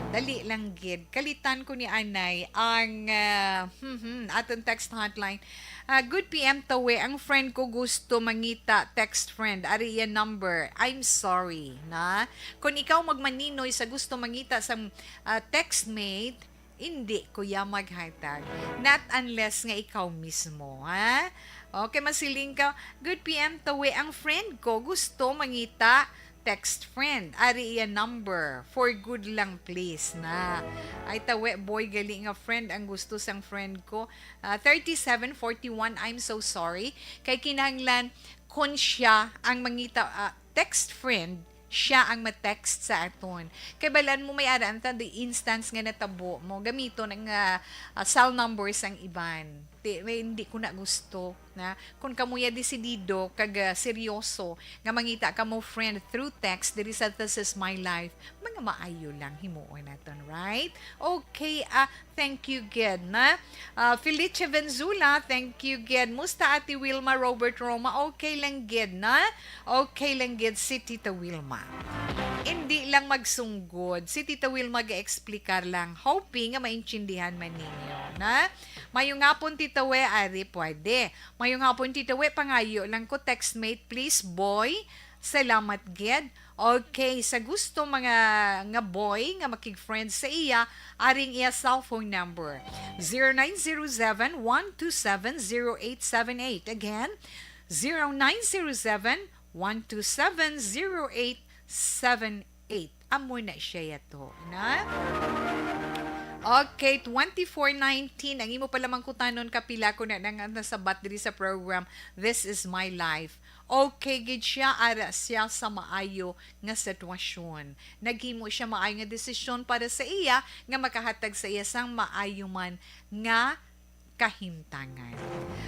Dali lang gid. Kalitan ko ni anay ang, ah, hmm, hmm, aton text hotline. Ah, good P M Tawi, ang friend ko gusto mangita text friend. Ari iya number. I'm sorry, na. Kung ikaw magmaninoy sa gusto mangita sa, ah, textmate, hindi ko ya maghatag. Not unless nga ikaw mismo, ha? Okay, masiling ka, good P M Tawi, ang friend ko gusto mangita text friend. Ari iya number. For good lang, please, na. Ay, Tawi, boy gali nga friend ang gusto sang friend ko. Ah, thirty-seven forty-one, I'm so sorry. Kay kinahanglan, kon siya ang mangita, ah, text friend, siya ang ma-text sa aton. Kay balan mo may ara anta the instance nga natabo mo, gamiton ang, ah, ah, cell numbers ang iban. Ti-, may, hindi ko na gusto na. Kung kamo ya desidido kag, ah, seryoso nga mangita kamo friend through text diri sa This Is My Life, mga maayo lang himuon naton, right? Okay, ah, thank you gid, na. Ah, Felicia Venzula, thank you gid. Musta, Ate Wilma, Robert, Roma? Okay lang gid, na. Okay lang gid si Tita Wilma. Hindi lang magsunggod. Si Tita Wilma ga-explicar lang. Hoping nga maintindihan man ninyo, na? Mayong hapon, Tita We. Ari, pwede. Mayong hapon, Tita We. Pangayo lang ko, textmate, please, boy. Salamat gid. Okay, sa gusto mga nga boy nga makig-friend sa iya, aring iya cellphone number, zero nine zero seven, one two seven, zero eight seven eight. Again, zero nine zero seven, one two seven, zero eight seven eight. Amo na siya yato, na? Okay, twenty-four nineteen, ang imo pala mangkutanon, kapila ko na nang nasabat diri sa program, This Is My Life. Okay gid siya, ara siya sa maayo nga sitwasyon. Naghimo siya maayo nga desisyon para sa iya nga makahatag sa iya sang maayo man nga kahimtangan.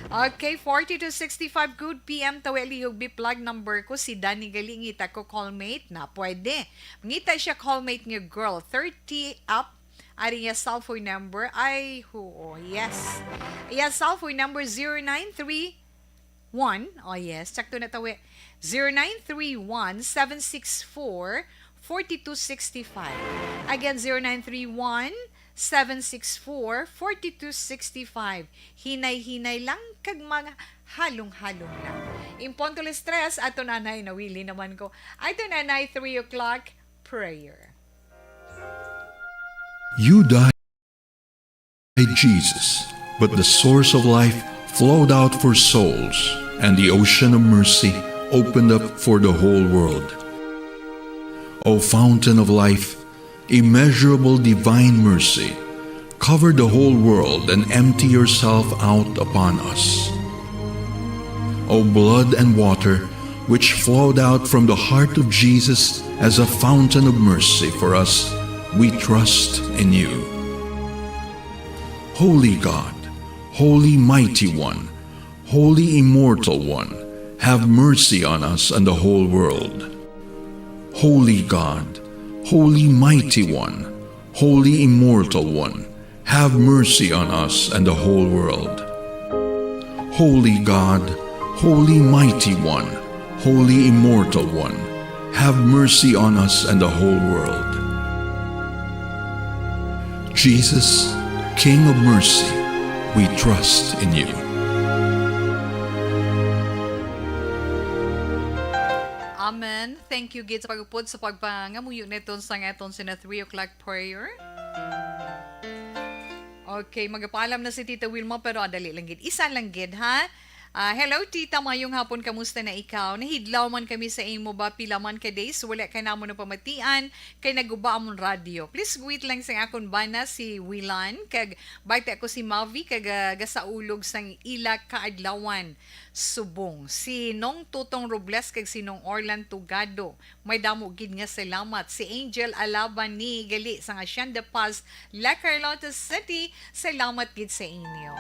Okay, forty to sixty-five, good P M, Tawi, lihog bi plug number ko, si Danny gali, ngita ko callmate na, pwede. Ngita siya callmate nga girl, thirty up, Ari iya cellphone number. Ay, huo. Yes. Iya cellphone number, zero nine three one. Oh, yes. Check to na tawi. Zero nine three one, seven six four, forty-two sixty-five. Again, zero nine three one, seven six four, forty-two sixty-five. Hinay-hinay lang kag mga halong-halong lang. Imponto les tres, ato nanay, nawili naman ko. Ato nanay, three o'clock prayer. You died, Jesus, but the source of life flowed out for souls, and the ocean of mercy opened up for the whole world. O fountain of life, immeasurable divine mercy, cover the whole world and empty yourself out upon us. O blood and water, which flowed out from the heart of Jesus as a fountain of mercy for us, we trust in you. Holy God, Holy Mighty One, Holy Immortal One, have mercy on us and the whole world. Holy God, Holy Mighty One, Holy Immortal One, have mercy on us and the whole world. Holy God, Holy Mighty One, Holy Immortal One, have mercy on us and the whole world. Jesus, King of mercy, we trust in you. Amen. Thank you gid sa pagupod sa pagpangamuyo naton sa aton sina three o'clock prayer. Okay, magapaalam na si Tita Wilma, pero adali lang gid. Isa lang gid, ha? Ah, hello, Tita. Mayong hapon. Kamusta na ikaw? Nahidlaw man kami sa imo ba? Pila man ka days, wala ka namon napamatian. Kay naguba amon radyo. Please greet lang sa akon bana si Wilan, kag bati ako si Mavi, kag, ah, gasaulog sang ila kaadlawan subong. Si Nong Tutong Robles kag si Nong Orlan Tugado. May damo gid nga salamat. Si Angel Alaban ni gali sang Hacienda Paz, La Carlota City. Salamat gid sa inyo.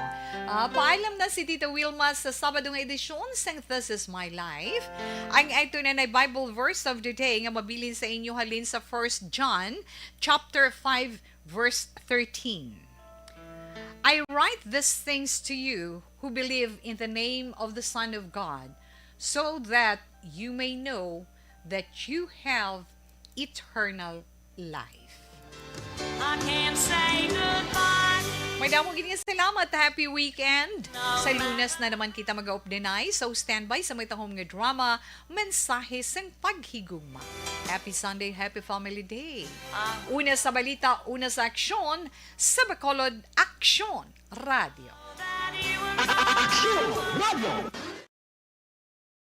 Ah, paalam na si Tita Wilma sa Sabado nga edisyon sang This Is My Life. Ang ato na na Bible verse of the day nga mabilin sa inyo halin sa First John chapter five, verse thirteen. I write these things to you who believe in the name of the Son of God, so that you may know that you have eternal life. I can't say goodbye. May damo gid nga salamat. Happy weekend. Sa Lunes na naman kita mag-updenay. So, standby sa may tahom nga drama, Mensahe sang Paghigugma. Happy Sunday, happy Family Day. Una sa balita, una sa aksyon, sa Bacolod Aksyon Radio. Aksyon Radio.